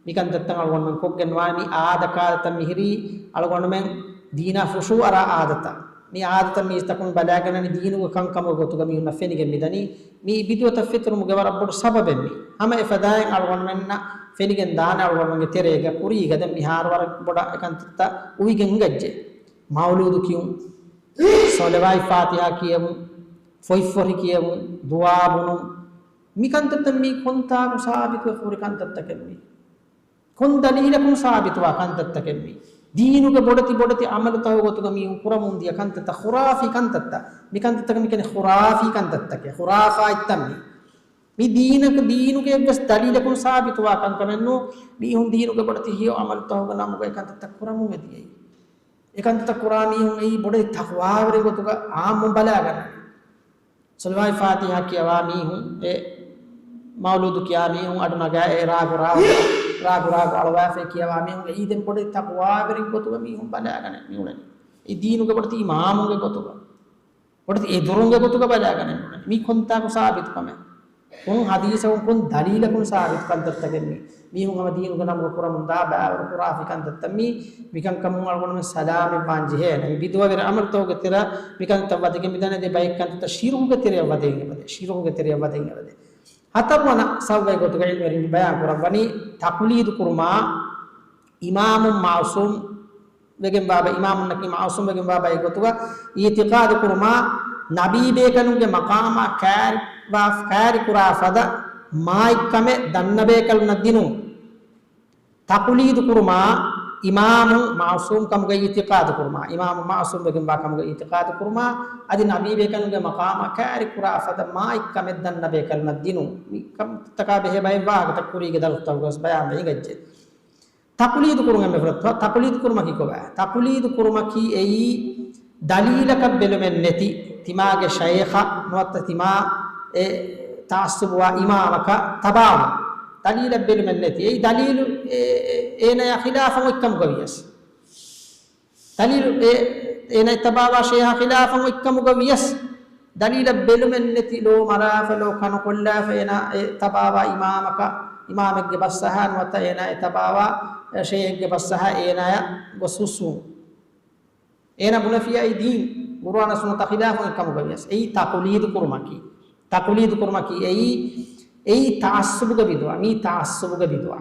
މިކަންތައްތައް އަޅުގަނޑުމެން ކޮށްގެން ވާނީ އާދަކާދަތައް މިހިރީ އަޅުގަނޑުމެން ދީނާ ފުށޫ އަރާ އާދަތައް. މި އާދަތައް މީސްތަކުން ބަލާގަންނަނީ ދީނުގެ ކަންކަމުގެ ގޮތުގަ މީހުންނަށް ފެނިގެން މިދަނީ. މީ ބިދުޢަތަށް ފެތުރުމުގެ ވަރަށް ބޮޑު ސަބަބެއް މީ. ހަމަ އެފަދައިން އަޅުގަނޑުމެންނަށް ފެނިގެން ދާނެ އަޅުގަނޑުމެންގެ ތެރޭގަ ކުރީގަ ދެން މިހާރު ވަރަށް ބޮޑަށް އެކަންތައްތައް އުވިގެން ހިނގައްޖެ. މައުލޫދު ކިޔުން، ޞަލަވާތް ފާތިޙާ ކިޔެވުން، ފޮތްފޮށި ކިޔެވުން، ދުޢާ ބުނުން، މިކަންތައްތައް މީ ކޮންތާކު ސާބިތުވެފަ ހުރި ކަންތައްތަކެއް މީ. ކޮން ދަލީލަކުން ސާބިތުވާ ކަންތައްތަކެއް މީ. ދީނުގެ ބޮޑެތި ބޮޑެތި ޢަމަލުތަކުގެ ގޮތުގަ މީހުން ކުރަމުން ދިޔަ ކަންތައްތައް، ޚުރާފީ ކަންތައްތައް. މިކަންތައްތަކަށް މިކަން ޚުރާފީ ކަންތައްތަކެއް، ޚުރާފާތްތައް މީ. މި ދީނަކަ، ދީނުގެ އެއްވެސް ދަލީލަކުން ސާބިތުވާ ކަންކަމެއް ނޫން. މީހުން ދީނުގެ ބޮޑެތި ހެޔޮ ޢަމަލުތަކުގެ ނަމުގައި ކަންތައްތައް ކުރަމުން އެދިޔައީ. އެކަންތައް ކުރާ މީހުން އެއީ ބޮޑެތި ތަޤްވާވެރި ގޮތުގަ ޢާއްމުން ބަލާގަންނަނީ. ޞަލަވާތް ފާތިޙާ ކިޔަވާ މީހުން، އެ މައުލޫދު ކިޔާ މީހުން، އަޑު ނަގާ އެ ރާގު ރާގު، ރާގު ރާގު އަޅުވާފައި ކިޔަވާ މީހުން، އެއީ ދެން ބޮޑެތި ތަޤްވާވެރި ގޮތުގަ މީހުން ބަލާގަނެ މިއުޅެނީ. އެ ދީނުގެ ބޮޑެތި އިމާމުންގެ ގޮތުގަ، ބޮޑެތި އެދުރުންގެ ގޮތުގަ ބަލާގަނެ މިއުޅެނީ. މީ ކޮންތާކު ސާބިތު ކަމެއް؟ ކޮން ޙަދީޘަކުން ކޮން ދަލީލަކުން ސާބިތު ކަންތައްތަކެއް މީ؟ މީހުން ހަމަ ދީނުގެ ނަމުގަ ކުރަމުން ދާ ބައިވަރު ޚުރާފީ ކަންތައްތައް މީ. މިކަންކަމުން އަޅުގަނޑުމެން ސަލާމަތްވާން ޖެހޭނެ. މި ބިދުޢަވެރި ޢަމަލުތަކުގެ ތެރެއަށް މިކަންތައް ވަދެގެން މިދަނީ. ދެ ބައެއް ކަންތައްތައް ޝިރުކުގެ ތެރެއަށް ވަދެގެން އެބަދޭ. ޝިރުކުގެ ތެރެއަށް ވަދެގެން އެބަދޭ. ހަތަރުވަނަ ސަބަބެއް ގޮތުގަ ޢިލްމުވެރިން ބަޔާން ކުރައްވަނީ ތަޤުލީދު ކުރުމާ، އިމާމު މަޢުޞޫމް ވެގެން ވާބަ، އިމާމުންނަކީ މަޢުޞޫމް ވެގެން ވާ ބައެއް ގޮތުގަ އިޢުތިޤާދު ކުރުމާ، ނަބީ ބޭކަލުންގެ މަޤާމާ ކައިރި ވާ، ކައިރި ކުރާ ފަދަ މާތްކަމެއް ދަންނަ ބޭކަލުންނަށް ދިނުން. ތަޤުލީދު ކުރުމާ، އިމާމު މަޢުޞޫމް ކަމުގައި އިޢުތިޤާދު ކުރުމާ، އިމާމު މަޢުޞޫމް ވެގެން ވާ ކަމުގައި އިޢުތިޤާދު ކުރުމާ، އަދި ނަބީ ބޭކަލުންގެ މަޤާމާ ކައިރި ކުރާ ފަދަ މާތްކަމެއް ދަންނަ ބޭކަލުންނަށް ދިނުން. މި ކަންތަކާ ބެހޭ ބައެއް ވާހަކަތައް ކުރީގެ ދަރުސްތަކުގަސް ބަޔާން ވެ ހިނގައްޖެ. ތަޤުލީދު ކުރުން އެންމެ ފުރަތަމަ، ތަޤުލީދު ކުރުމަކީ ކޮބާ؟ ތަޤުލީދު ކުރުމަކީ އެއީ ދަލީލަކަށް ބެލުމެއް ނެތި، ތިމާގެ ޝައިޚަށް ނުވަތަ ތިމާ އެ ތަޢައްޞުބުވާ އިމާމަކަށް ތަބާވުން. ދަލީލަށް ބެލުމެއް ނެތި. އެއީ ދަލީލު އެ، އެ، އޭނަޔާ ޚިލާފަށް އޮތްކަމުގަ ވިޔަސް. ދަލީލު އެ، އޭނަ ތަބާވާ ޝައިޚާ ޚިލާފަށް އޮތްކަމުގަ ވިޔަސް، ދަލީލަށް ބެލުމެއް ނެތި، ލޯ މަރާފަ، ލޯ ކަނުކޮށްލާފަ، އޭނަ އެ ތަބާވާ އިމާމަކަށް، އިމާމެއްގެ ބަސްއަހާ ނުވަތަ އޭނަ އެ ތަބާވާ ޝައިޚެއްގެ ބަސްއަހާ އޭނަޔަށް ގޮސް ހުސްވުން. އޭނަ ބުނެފިޔާ އެއީ ދީން، ޤުރުއާނާ ސުންނަތާ ޚިލާފު އޮތްކަމުގަ ވިޔަސް. އެއީ ތަޤުލީދު ކުރުމަކީ. ތަޤުލީދު ކުރުމަކީ އެއީ، އެއީ ތަޢައްޞުބުގެ ބިދުޢަ. މީ ތަޢައްޞުބުގެ ބިދުޢަ.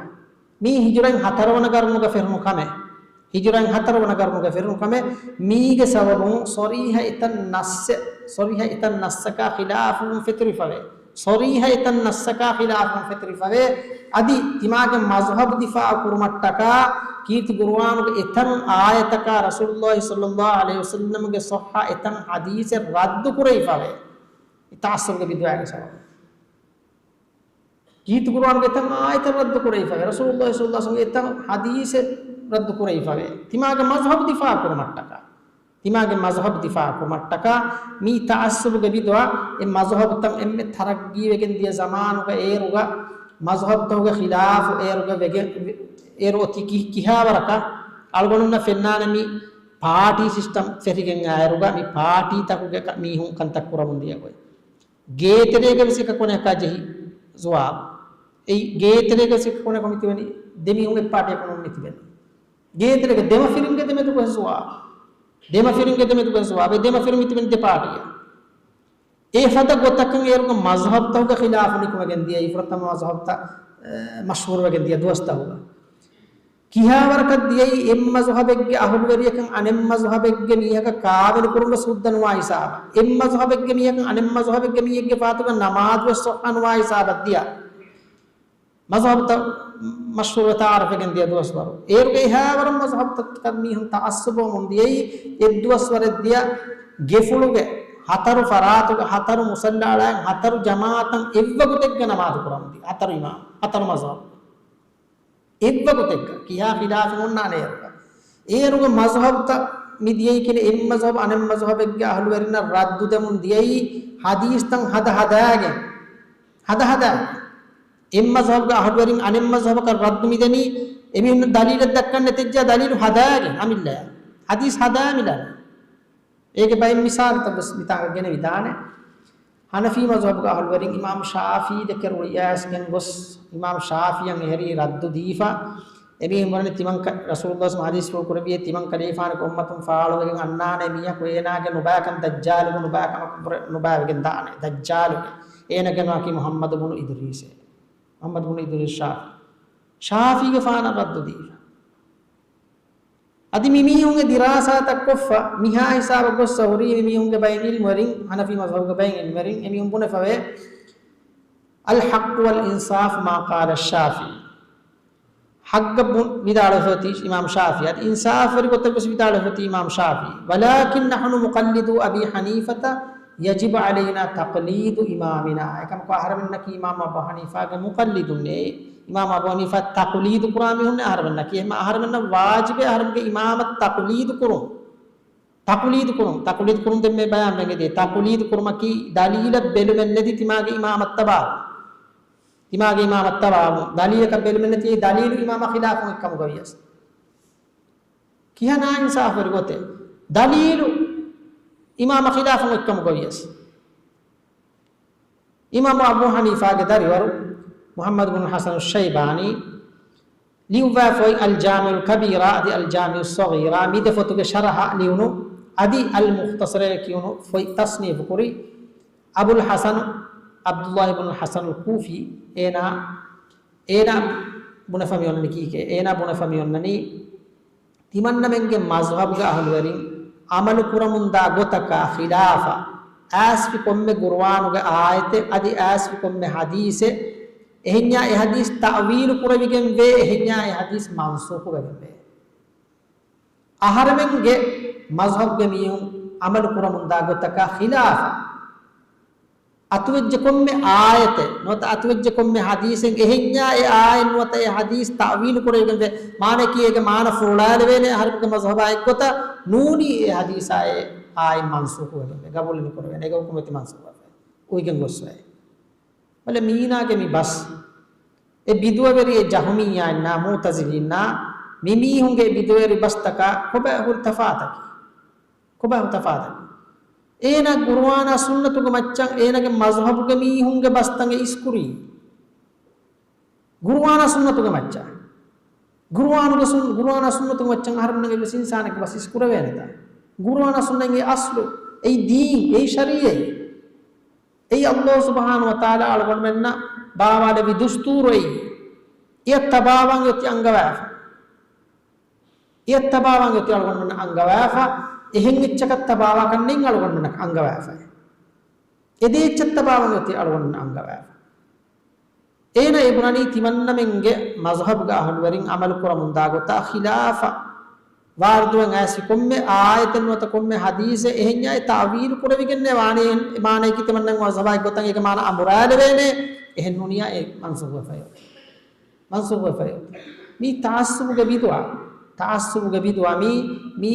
މީ ހިޖުރައިން ހަތަރުވަނަ ގަރުނުގަ ފެރުނު ކަމެއް. ހިޖުރައިން ހަތަރުވަނަ ގަރުނުގަ ފެރުނު ކަމެއް. މީގެ ސަބަބުން ޞަރީޙަ އެތައް ނައްޞެއް، ޞަރީޙަ އެތައް ނައްޞަކާ ޚިލާފުން ފެތުރިފަވޭ. ޞަރީޙަ އެތައް ނައްޞަކާ ޚިލާފުން ފެތުރިފަވޭ. އަދި ތިމާގެ މަޒުހަބު ދިފާޢު ކުރުމަށްޓަކާ ކީރިތި ޤުރުއާނުގެ އެތައް އާޔަތަކާ ރަސޫލުﷲ ޞައްލަﷲ ޢަލައިހި ވަސައްލަމްގެ ޞައްޙަ އެތައް ޙަދީޘެއް ރައްދު ކުރެވިފަވޭ. ތަޢައްޞުބުގެ ބިދުޢާގެ ސަބަބުން. ކީރިތި ޤުރުއާނުގެ އެތައް އާޔަތެއް ރައްދު ކުރެވިފަވޭ. ރަސޫލުﷲ ޞައްލަﷲ ޢަލައިހި ވަސައްލަމްގެ އެތައް ޙަދީޘެއް ރައްދު ކުރެވިފަވޭ. ތިމާގެ މަޒުހަބު ދިފާޢު ކުރުމަށްޓަކާ. ތިމާގެ މަޒުހަބު ދިފާޢު ކުރުމަށްޓަކާ މީ ތަޢައްޞުބުގެ ބިދުޢަ. އެ މަޒުހަބުތައް އެންމެ ތަރައްޤީވެގެން ދިޔަ ޒަމާނުގަ އޭރުގަ މަޒުހަބުތަކުގެ ޚިލާފު އޭރުގަ ވެގެން، އޭރު އޮތީ ކި-، ކިހާވަރަކަށް؟ އަޅުގަނޑުންނަށް ފެންނާނެ މި ޕާޓީ ސިސްޓަމް ފެށިގެން އައިރުގަ މި ޕާޓީތަކުގެ ކަ-، މީހުން ކަންތައް ކުރަމުން ދިޔަ ގޮތް. ގޭތެރޭގަ ވެސް އެކަކު ކޮނެކާ ޖެހި ޒުވާބު. އެއީ ގޭތެރޭގަ ވެސް އެކަކު ކޮނެކަކު މިތިބެނީ ދެ މީހުން އެއް ޕާޓީއަކު ނޫން މިތިބެނީ. ގޭތެރޭގަ ދެމަފިރިންގެ ދެމެދުގަ ޒުވާބު. ދެމަފިރިންގެ ދެމެދުގަ ޒުވާބު. އެ ދެމަފިރިން މިތިބެނީ ދެ ޕާޓީއަށް. އެ ފަދަ ގޮތަކަށް އޭރުގަ މަޒުހަބުތަކުގެ ޚިލާފު ނިކުމެގެން ދިޔައީ ފުރަތަމަ މަޒުހަބުތައް، އެ، މަޝްހޫރުވެގެން ދިޔަ ދުވަސްތަކުގަ. ކިހާވަރަކަށް ދިޔައީ އެއް މަޒުހަބެއްގެ އަހުލުވެރިޔަކަށް އަނެއް މަޒުހަބެއްގެ މީހަކަށް ކާވެނި ކުރުމަށް ހުއްދަ ނުވާ ހިސާބަށް، އެއް މަޒުހަބެއްގެ މީހަކަށް އަނެއް މަޒުހަބެއްގެ މީހެއްގެ ފާތުގަ ނަމާދުވެސް ޞައްޙަ ނުވާ ހިސާބަށް ދިޔަ. މަޒްހަބުތައް މަޝްހޫރުވެ ތަޢާރަފްވެގެން ދިޔަ ދުވަސްވަރު. އޭރުގެ އެހާވަރުން މަޒްހަބުތަކަށް މީހުން ތަޢައްޞުބުވަމުން ދިޔައީ، އެއްދުވަސްވަރެއް ދިޔަ ގެފުޅުގެ ހަތަރު ފަރާތުގަ ހަތަރު މުޞައްލާ އަޅާ ހަތަރު ޖަމާޢަތަށް އެއްވަގުތެއްގަ ނަމާދު ކުރަމުން ދިޔަ ހަތަރު އިމާމް، ހަތަރު މަޒްހަބު. އެއްވަގުތެއްގަ ކިހާ ޚިލާފެއް އޮންނާނެ އޭރުގަ. އޭރުގެ މަޒްހަބުތައް މި ދިޔައީ ކިހިނެއް؟ އެއް މަޒްހަބު އަނެއް މަޒްހަބެއްގެ އަހުލުވެރިންނަށް ރައްދު ދެމުން ދިޔައީ ޙަދީޘްތައް ހަދަ ހަދާގެން. ހަދަ ހަދާ. އެއް މަޒްހަބުގެ އަހުލުވެރިން އަނެއް މަޒްހަބަކަށް ރައްދު މިދެނީ، އެމީހުން ދަލީލެއް ދައްކަން ނެތިއްޖާ ދަލީލު ހަދާގެން އަމިއްލަޔަށް. ޙަދީޘް ހަދާ މިލާނެ. އޭގެ ބައެއް މިސާލުތައް ވެސް މިތާނގަ ގެނެވިދާނެ. ޙަނަފީ މަޒްހަބުގެ އަހުލުވެރިން އިމާމް ޝާފީ ދެކެ ރުޅިއައިސްގެން ގޮސް، އިމާމް ޝާފީއަށް އެހެރީ ރައްދު ދީފަ، އެމީހުން ވަނީ ތިމަން ކަ-، ރަސޫލުﷲ ޙަދީޘްފުޅު ކުރެއްވިއޭ ތިމަން ކަލޭފާނަކު އުއްމަތުން ފާޅުވެގެން އަންނާނެ މީހަކު އޭނާގެ ނުބައިކަން ދައްޖާލުގެ ނުބައިކަމަކު ނުބައިވެގެން ދާނެ. ދައްޖާލުގެ އޭނާގެ ނަމަކީ މުޙައްމަދު ބުނު އިދުރީސޭ. މުޙައްމަދު ބުނު އިދުރީސް ޝާފީ. ޝާފީގެފާނަށް ރައްދު ދީފަ. އަދި މި މީހުންގެ ދިރާސާތައް ކޮށްފަ، މިހާ ހިސާބަށް ގޮއްސަ ހުރީ މި މީހުންގެ ބައެއް ޢިލްމުވެރިން، ޙަނަފީ މަޒްހަބުގެ ބައެއް ޢިލްމުވެރިން، އެމީހުން ބުނެފަވޭ، الحق والإنصاف ما قال الشافعي. ޙައްޤަށް ބު-، ވިދާޅުވެފަ އޮތީ އިމާމް ޝާފީ. އަދި އިންސާފުވެރި ގޮތަށް ވެސް ވިދާޅުވެފަ އޮތީ އިމާމް ޝާފީ. ولكن نحن مقلدو أبي حنيفة يجب علينا تقليد إمامنا. އެކަމަކު އަހަރެމެންނަކީ އިމާމް އަބޫ ޙަނީފާގެ މުޤައްލިދުންނޭ. އިމާމް އަބޫ ޙަނީފާ ތަޤުލީދު ކުރާ މީހުންނޭ އަހަރެމެންނަކީ. އެހެން އަހަރެމެންނަށް ވާޖިބޭ އަހަރެމެންގެ އިމާމަށް ތަޤުލީދު ކުރުން. ތަޤުލީދު ކުރުން. ތަޤުލީދު ކުރުން ދެންމެ ބަޔާންވެގެން ދިޔަ. ތަޤުލީދު ކުރުމަކީ ދަލީލަށް ބެލުމެއް ނެތި ތިމާގެ އިމާމަށް ތަބާވުން. ތިމާގެ އިމާމަށް ތަބާވުން. ދަލީލަކަށް ބެލުމެއް ނެތި އެއީ ދަލީލު އިމާމަށް ޚިލާފު އޮތްކަމުގަ ވިޔަސް. ކިހާ ނާއިންސާފުވެރި ގޮތެއް. ދަލީލު އިމާމަށް ޚިލާފު އޮތްކަމުގަ ވިޔަސް. އިމާމު އަބޫ ޙަނީފާގެ ދަރިވަރު މުޙައްމަދު ބުނު ޙަސަނު ޝައިބާނީ ލިޔުއްވާ ފޮތް އަލްޖާމިޢުލް ކަބީރާ އަދި އަލްޖާމިޢުއްޞަޣީރާ މި ދެ ފޮތުގެ ޝަރަޙަ ލިޔުނު އަދި އަލްމުޚްތަޞަރޭ ކިޔުނު ފޮތް ތަޞްނީފު ކުރި އަބުލް ޙަސަނު ޢަބްދުﷲ ބުނު ޙަސަނުލް ކޫފީ. އޭނާ، އޭނާ ބުނެފަ މި އޮންނަނީ ކީކޭ؟ އޭނާ ބުނެފަ މި އޮންނަނީ ތިމަންނަމެންގެ މަޒްހަބުގެ އަހުލުވެރިން ޢަމަލު ކުރަމުންދާ ގޮތަކާ ޚިލާފަށް، އައިސްފި ކޮންމެ ޤުރުއާނުގެ އާޔަތެއް އަދި އައިސްފި ކޮންމެ ޙަދީޘެއް، އެހެންޏާ އެ ޙަދީޘް ތައުވީލު ކުރެވިގެން ވޭ، އެހެންޏާ އެ ޙަދީޘް މަންސޫޚު ވެގެން ވޭ. އަހަރެމެންގެ މަޒްހަބުގެ މީހުން ޢަމަލު ކުރަމުންދާ ގޮތަކާ ޚިލާފަށް، އަތުވެއްޖެ ކޮންމެ އާޔަތެއް ނުވަތަ އަތުވެއްޖެ ކޮންމެ ޙަދީޘެއް އެހެންޏާ އެ އާޔަތް ނުވަތަ އެ ޙަދީޘް ތައުވީލު ކުރެވިގެން ވޭ. މާނައަކީ އޭގެ މާނަ ފުރޮޅާލެވޭނެ އަހަރެމެންގެ މަޒްހަބާ އެއްގޮތަށް ނޫނީ އެ ޙަދީޘާ އެ އާޔަތް މަންސޫޚު ވެގެން ވޭ. ގަބޫލެއް ނުކުރެވޭނެ. އޭގެ ޙުކުމް އެތި މަންސޫޚު ވެފައި އުވިގެން ގޮސްފައި. ބަލަ މީނާގެ މި ބަސް. އެ ބިދުޢަވެރި އެ ޖަހުމިއްޔާއިންނާ މުޢުތަޒިލީންނާ މި މީހުންގެ އެ ބިދުޢަވެރި ބަސްތަކާ ކޮބާ ހުރި ތަފާތަކީ؟ ކޮބާ ތަފާތަކީ؟ އޭނާ ޤުރުއާނާ ސުންނަތުގެ މައްޗަށް އޭނާގެ މަޒްހަބުގެ މީހުންގެ ބަސްތައް އިސްކުރީ. ޤުރުއާނާ ސުންނަތުގެ މައްޗަށް. ޤުރުއާނުގެ ސުން-، ޤުރުއާނާ ސުންނަތުގެ މައްޗަށް އަހަރެމެންނަށް އެއްވެސް އިންސާނެއްގެ ބަސް އިސްކުރެވޭނެތަ؟ ޤުރުއާނާ ސުންނަތް އެއީ އަޞްލު، އެއީ ދީން، އެއީ ޝަރީޢަތް. އެއީ ﷲ ސުބްޙާނަހޫ ވަތަޢާލާ އަޅުގަނޑުމެންނަށް ބާވާލެއްވި ދުސްތޫރު އެއީ. އެއަށް ތަބާވާން އޮތީ އަންގަވާފަ. އެއަށް ތަބާވާން އޮތީ އަޅުގަނޑުމެންނަށް އަންގަވާފަ. އެހެން އެއްޗަކަށް ތަބާވާކަށް ނެތް އަޅުގަނޑުމެންނަށް އަންގަވާފައެއް. އެ ދޭ އެއްޗަށް ތަބާވާން އޮތީ އަޅުގަނޑުމެންނަށް އަންގަވާފަ. އޭނަ އެ ބުނަނީ ތިމަންނަމެންގެ މަޒްހަބުގެ އަހުލުވެރިން ޢަމަލު ކުރަމުންދާ ގޮތާ ޚިލާފަށް ވާރިދުވެން އައިސްފި ކޮންމެ އާޔަތެއް ނުވަތަ ކޮންމެ ޙަދީޘެއް އެހެންޏާ އެ ތައުވީލު ކުރެވިގެންނޭ ވާނީ. އެ މާނައަކީ ތިމަންނަމެން މަޒްހަބާ އެއްގޮތަށް އޭގެ މާނަ އަނބުރާލެވޭނެ. އެހެން ނޫނިއްޔާ އެ މަންސޫޚުވެފައި އޮތީ. މަންސޫޚުވެފައި އޮތީ. މީ ތަޢައްޞުބުގެ ބިދުޢަ. ތަޢައްޞުބުގެ ބިދުޢަ މީ، މީ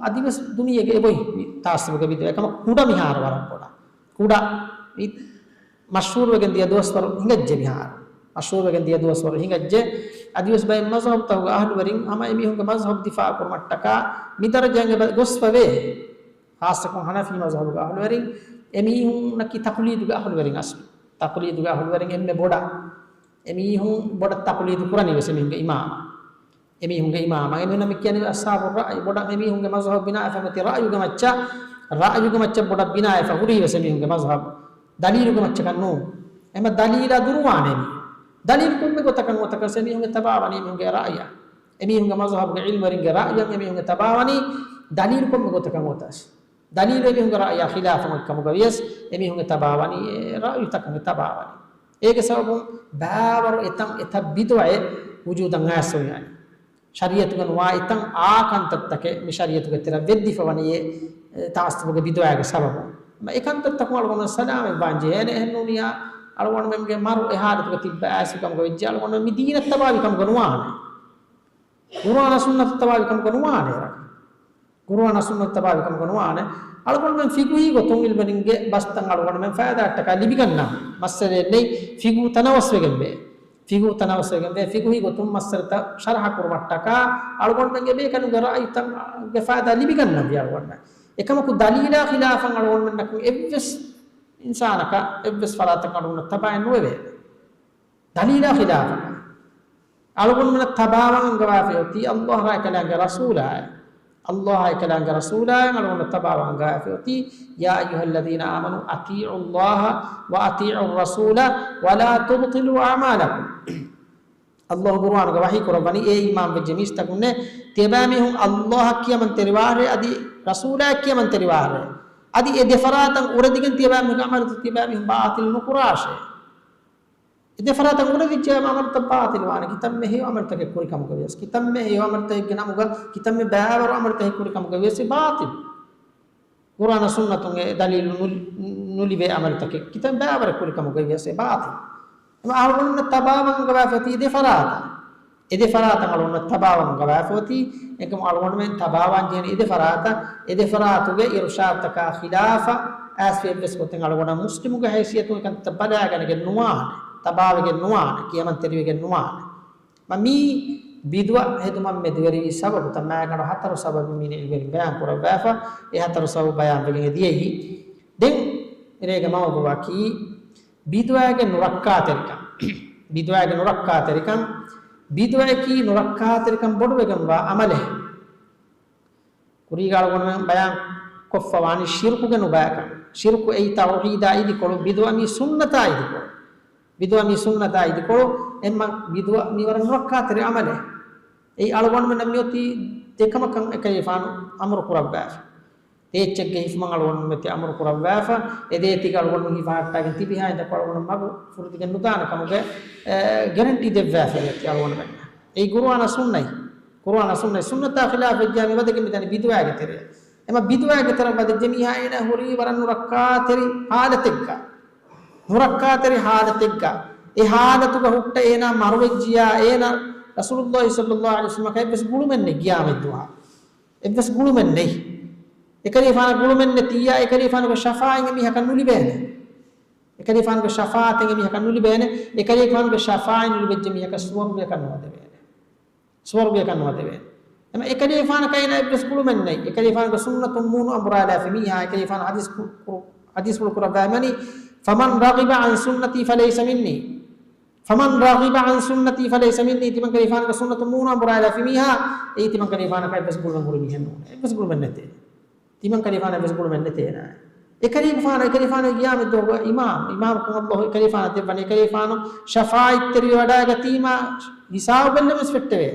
އަދިވެސް ދުނިޔޭގެ އެބޮތް މީ ތަޢައްޞުބުގެ ބިދުޢަ. އެކަމަކު ކުޑަ މިހާރު ވަރަށް ބޮޑަށް. ކުޑަ މީ މަޝްހޫރުވެގެން ދިޔަ ދުވަސްވަރު ހިނގައްޖެ މިހާރު. މަޝްހޫރުވެގެން ދިޔަ ދުވަސްވަރު ހިނގައްޖެ. އަދިވެސް ބައެއް މަޒްހަބުތަކުގެ އަހުލުވެރިން ހަމަ އެމީހުންގެ މަޒްހަބު ދިފާޢު ކުރުމަށްޓަކާ މި ދަރަޖައިން އެބަ ގޮސްފަވޭ. ޚާއްޞަކޮށް ޙަނަފީ މަޒްހަބުގެ އަހުލުވެރިން އެމީހުންނަކީ ތަޤުލީދުގެ އަހުލުވެރިން އަސްލު. ތަޤުލީދުގެ އަހުލުވެރިން އެންމެ ބޮޑަށް. އެމީހުން ބޮޑަށް ތަޤުލީދު ކުރަނީ ވެސް އެމީހުންގެ އިމާމާ. އެމީހުންގެ އިމާމާ. އެމީހުންނަށް މި ކިޔަނީ އަޞްޙާބު ރައުޔު. ބޮޑަށް އެމީހުންގެ މަޒްހަބު ބިނާވެފަ މިއޮތީ ރައުޔުގެ މައްޗަށް، ރައުޔުގެ މައްޗަށް ބޮޑަށް ބިނާވެފަ ހުރީ ވެސް އެމީހުންގެ މަޒްހަބު. ދަލީލުގެ މައްޗަކަށް ނޫން. އެމަ ދަލީލާ ދުރުވާނެ މީ. ދަލީލު ކޮންމެ ގޮތަކަށް އޮތަކަސް އެމީހުންގެ ތަބާވަނީ އެމީހުންގެ ރައުޔަށް. އެމީހުންގެ މަޒްހަބުގެ ޢިލްމުވެރިންގެ ރައުޔަށް އެމީހުންގެ ތަބާވަނީ ދަލީލު ކޮންމެ ގޮތަކަށް އޮތަސް. ދަލީލު އެމީހުންގެ ރައުޔާ ޚިލާފަށް އޮތް ކަމުގަ ވިޔަސް، އެމީހުންގެ ތަބާވަނީ އެ ރައުޔުތަކުން އެ ތަބާވަނީ. އޭގެ ސަބަބުން ބާވަރު އެތަން އެތައް ބިދުޢައެއް ވުޖޫދަށް އައިސްފަވާނެ. ޝަރީޢަތުގަ ނުވާ އެތަން އާ ކަންތައްތަކެއް މި ޝަރީޢަތުގެ ތެރެއަށް ވެއްދިފަވަނީ އެ ތަޢައްސުބުގެ ބިދުޢާގެ ސަބަބުން. އެކަންތައްތަކުން އަޅުގަނޑު ސަލާމަތްވާން ޖެހޭނެ. އެހެންނޫނިއްޔާ އަޅުގަނޑުމެންގެ މަރު އެ ހާލަތުގަ ތިއްބަ އައިސްފިކަމުގަ ވެއްޖެ އަޅުގަނޑު މި ދީނަށް ތަބާވިކަމުގަ ނުވާނެ. ޤުރުއާނާ ސުންނަތަށް ތަބާވިކަމުގަ ނުވާނެ ރަ. ޤުރުއާނާ ސުންނަތަށް ތަބާވިކަމުގަ ނުވާނެ. އަޅުގަނޑުމެން ފިޤުހީ ގޮތުން ޢިލްމެންގެ ބަސްތައް އަޅުގަނޑުމެން ފައިދާއަށްޓަކާ ލިބިގަންނަ މައްސަލައެއް ނެތް. ފިޤުހު ތަނަވަސްވެގެންވޭ. ފިޤުހު ތަނަވަސްވެގެންވޭ. ފިޤުހީ ގޮތުން މައްސަލަތައް ޝަރަޙަ ކުރުމަށްޓަކާ އަޅުގަނޑުމެންގެ ބޭކަލުންގެ ރައުތައްގެ ފައިދާ ލިބިގަންނަންވީ އަޅުގަނޑުމެން. އެކަމަކު ދަލީލާ ޚިލާފަށް އަޅުގަނޑުމެންނަކު އެއްވެސް އިންސާނަކަށް އެއްވެސް ފަރާތަކަށް އަޅުގަނޑު ތަބާއެއް ނުވެވޭ. ދަލީލާ ޚިލާފަށް އަޅުގަނޑުމެންނަށް ތަބާވާން އަންގަވާފައި އޮތީ ﷲ އާއި ކަލާނގެ ރަސޫލާއި. ﷲ އާއި ކަލާނގެ ރަސޫލާއި އަޅުގަނޑު ތަބާވާން އަންގަވާފައި އޮތީ، يا أيها الذين آمنوا أطيعوا الله وأطيعوا الرسول ولا تبطلوا أعمالكم. ﷲ ޤުރުއާނުގަ ވަޙީ ކުރައްވަނީ، އޭ އީމާން ވެއްޖެ މީސްތަކުންނޭ، ތިޔަބައިމީހުން ﷲ އަށް ކިޔަމަންތެރިވާށޭ، އަދި ރަސޫލާއަށް ކިޔަމަންތެރިވާށޭ. އަދި އެ ދެ ފަރާތަށް އުރެދިގެން ތިޔަބައިމީހުންގެ ޢަމަލުތައް ތިޔަބައިމީހުން ބާޠިލް ނުކުރާށޭ. އެ ދެ ފަރާތަށް އުރެދިއްޖެ ޢަމަލުތައް ބާޠިލްވާނެ. ކިތަންމެ ހެޔޮ ޢަމަލުތަކެއް ކުރި ކަމުގަ ވިޔަސް، ކިތަންމެ ހެޔޮ ޢަމަލުތަކެއްގެ ނަމުގަ، ކިތަންމެ ބާވަރު ޢަމަލުތަކެއް ކުރި ކަމުގަ ވިޔަސް އެ ބާޠިލް. ޤުރުއާނާ ސުންނަތުން އެ ދަލީލު ނު-، ނުލިބޭ ޢަމަލުތަކެއް ކިތަންމެ ބާވަރެއް ކުރި ކަމުގަ ވިޔަސް އެ ބާޠިލް. އެމަ އަޅުގަނޑުމެންނަށް ތަބާވާން އަންގަވާފައި އޮތީ އެ ދެ ފަރާތަށް. އެ ދެ ފަރާތަށް އަޅުގަނޑުމެންނަށް ތަބާވާން އަންގަވާފައި އޮތީ. އެކަމު އަޅުގަނޑުމެން ތަބާވާން ޖެހޭނީ އެ ދެ ފަރާތަށް. އެ ދެ ފަރާތުގެ އިރުޝާދުތަކާ ޚިލާފަށް އައިސްފި އެއްވެސް ގޮތެއް އަޅުގަނޑަށް މުސްލިމުގެ ހައިސިއްޔަތުން އެކަންތައް ބަލާގަނެގެން ނުވާނެ. ތަބާވެގެން ނުވާނެ. ކިޔަމަންތެރިވެގެން ނުވާނެ. މަ މީ ބިދުޢަ ހެދުމަށް މެދުވެރިވި ސަބަބުތައް މާގަނޑު ހަތަރު ސަބަބެއް މީނަ އިލްމެން ބަޔާން ކުރައްވާފަ. އެ ހަތަރު ސަބަބު ބަޔާން ވެގެން އެ ދިޔައީ. ދެން އެރޭގެ މައުޟޫޢަކީ ބިދުޢާގެ ނުރައްކާތެރިކަން. ބިދުޢާގެ ނުރައްކާތެރިކަން. ބިދުޢައަކީ ނުރައްކާތެރިކަން ބޮޑުވެގެންވާ ޢަމަލެއް. ކުރީގަ އަޅުގަނޑުމެން ބަޔާން ކޮށްފަވާނީ ޝިރުކުގެ ނުބައިކަން. ޝިރުކު އެއީ ތައުޙީދާ އިދިކޮޅު، ބިދުޢަ މީ ސުންނަތާ އިދިކޮޅު. ބިދުޢަ މީ ސުންނަތާ އިދިކޮޅު، އެމަ ބިދުޢަ މީ ވަރަށް ނުރައްކާތެރި ޢަމަލެއް. އެއީ އަޅުގަނޑުމެންނަށް މިއޮތީ ދެކަމަކަށް އެކަލޭފާނު އަމުރު ކުރައްވާފަ. ދޭއްޗެއްގެ ހިފުމަށް އަޅުގަނޑު މެތި އަމުރު ކުރައްވާފަ، އެ ދޭތީގަ އަޅުގަނޑު ހިފަހައްޓާގެން ތިބިހާ އިނދަކު އަޅުގަނޑު މަގު ފުރިދިގެން ނުދާނެ ކަމުގެ، އެ، ގެރެންޓީ ދެއްވާފަ އެތި އަޅުގަނޑުމެންނަށް. އެއީ ޤުރުއާނާ ސުންނަތް. ޤުރުއާނާ ސުންނަތް. ސުންނަތާ ޚިލާފަށް ވެއްޖާ މި ވަދެގެން މިދަނީ ބިދުޢާގެ ތެރެއަށް. އެމަ ބިދުޢާގެ ތެރަށް ވަދެއްޖެ މީހާ އޭނާ ހުރީ ވަރަށް ނުރައްކާތެރި ޙާލަތެއްގަ. ނުރައްކާތެރި ޙާލަތެއްގަ. އެ ޙާލަތުގަ ހުއްޓަ އޭނާ މަރުވެއްޖިޔާ އޭނާ ރަސޫލުﷲ ޞައްލަﷲ ޢަލައިހި ވަސައްލަމަކަށް އެއްވެސް ގުޅުމެއް ނެތް ޤިޔާމަތްދުވަހަށް. އެއްވެސް ގުޅުމެއް ނެތް. އެކަލޭފާނަށް ގުޅުމެއް ނެތިއްޔާ، އެކަލޭފާނުގެ ޝަފާޢަތް އެމީހަކަށް ނުލިބޭނެ. އެކަލޭފާނުގެ ޝަފާޢަތެއް އެމީހަކަށް ނުލިބޭނެ. އެކަލޭފާނުގެ ޝަފާޢަތް ނުލިބެއްޖެ މީހަކަށް ސުވަރުގެއަކަށް ނުވަދެވޭނެ. ސުވަރުގެއަކަށް ނުވަދެވޭނެ. އެމަ އެކަލޭފާނަކަށް އޭނާ އެއްވެސް ގުޅުމެއް ނެތް. އެކަލޭފާނުގެ ސުންނަތުން މޫނު އަނބުރާލާފި މީހާ، އެކަލޭފާނު ޙަދީޘް ކު-، ކުރު-، ޙަދީޘްފުޅު ކުރައްވާ މިވަނީ، فمن رغب عن سنتي فليس مني. فمن رغب عن سنتي فليس مني. ތިމަންކަލޭފާނުގެ ސުންނަތުން މޫނު އަނބުރާލާފި މީހާ، އެއީ ތިމަންކަލޭފާނަކަށް އެއްވެސް ގުޅުމެއް ހުރި މީހެއް ނޫން. އެއްވެސް ގުޅުމެއް ނެތޭ. ތިމަންކަލޭފާނަށް އެއްވެސް ގުޅުމެއް ނެތޭ އޭނާ. އެކަލޭފާނަށް، އެކަލޭފާނު ޤިޔާމަތްދުވަހު އިމާމް، އިމާމްކަން ﷲ އެކަލޭފާނަށް ދެއްވަނީ. އެކަލޭފާނު ޝަފާޢަތްތެރިވެވަޑައިގަތީމާ ހިސާބު ބެއްލެވެސް ފެއްޓެވޭ.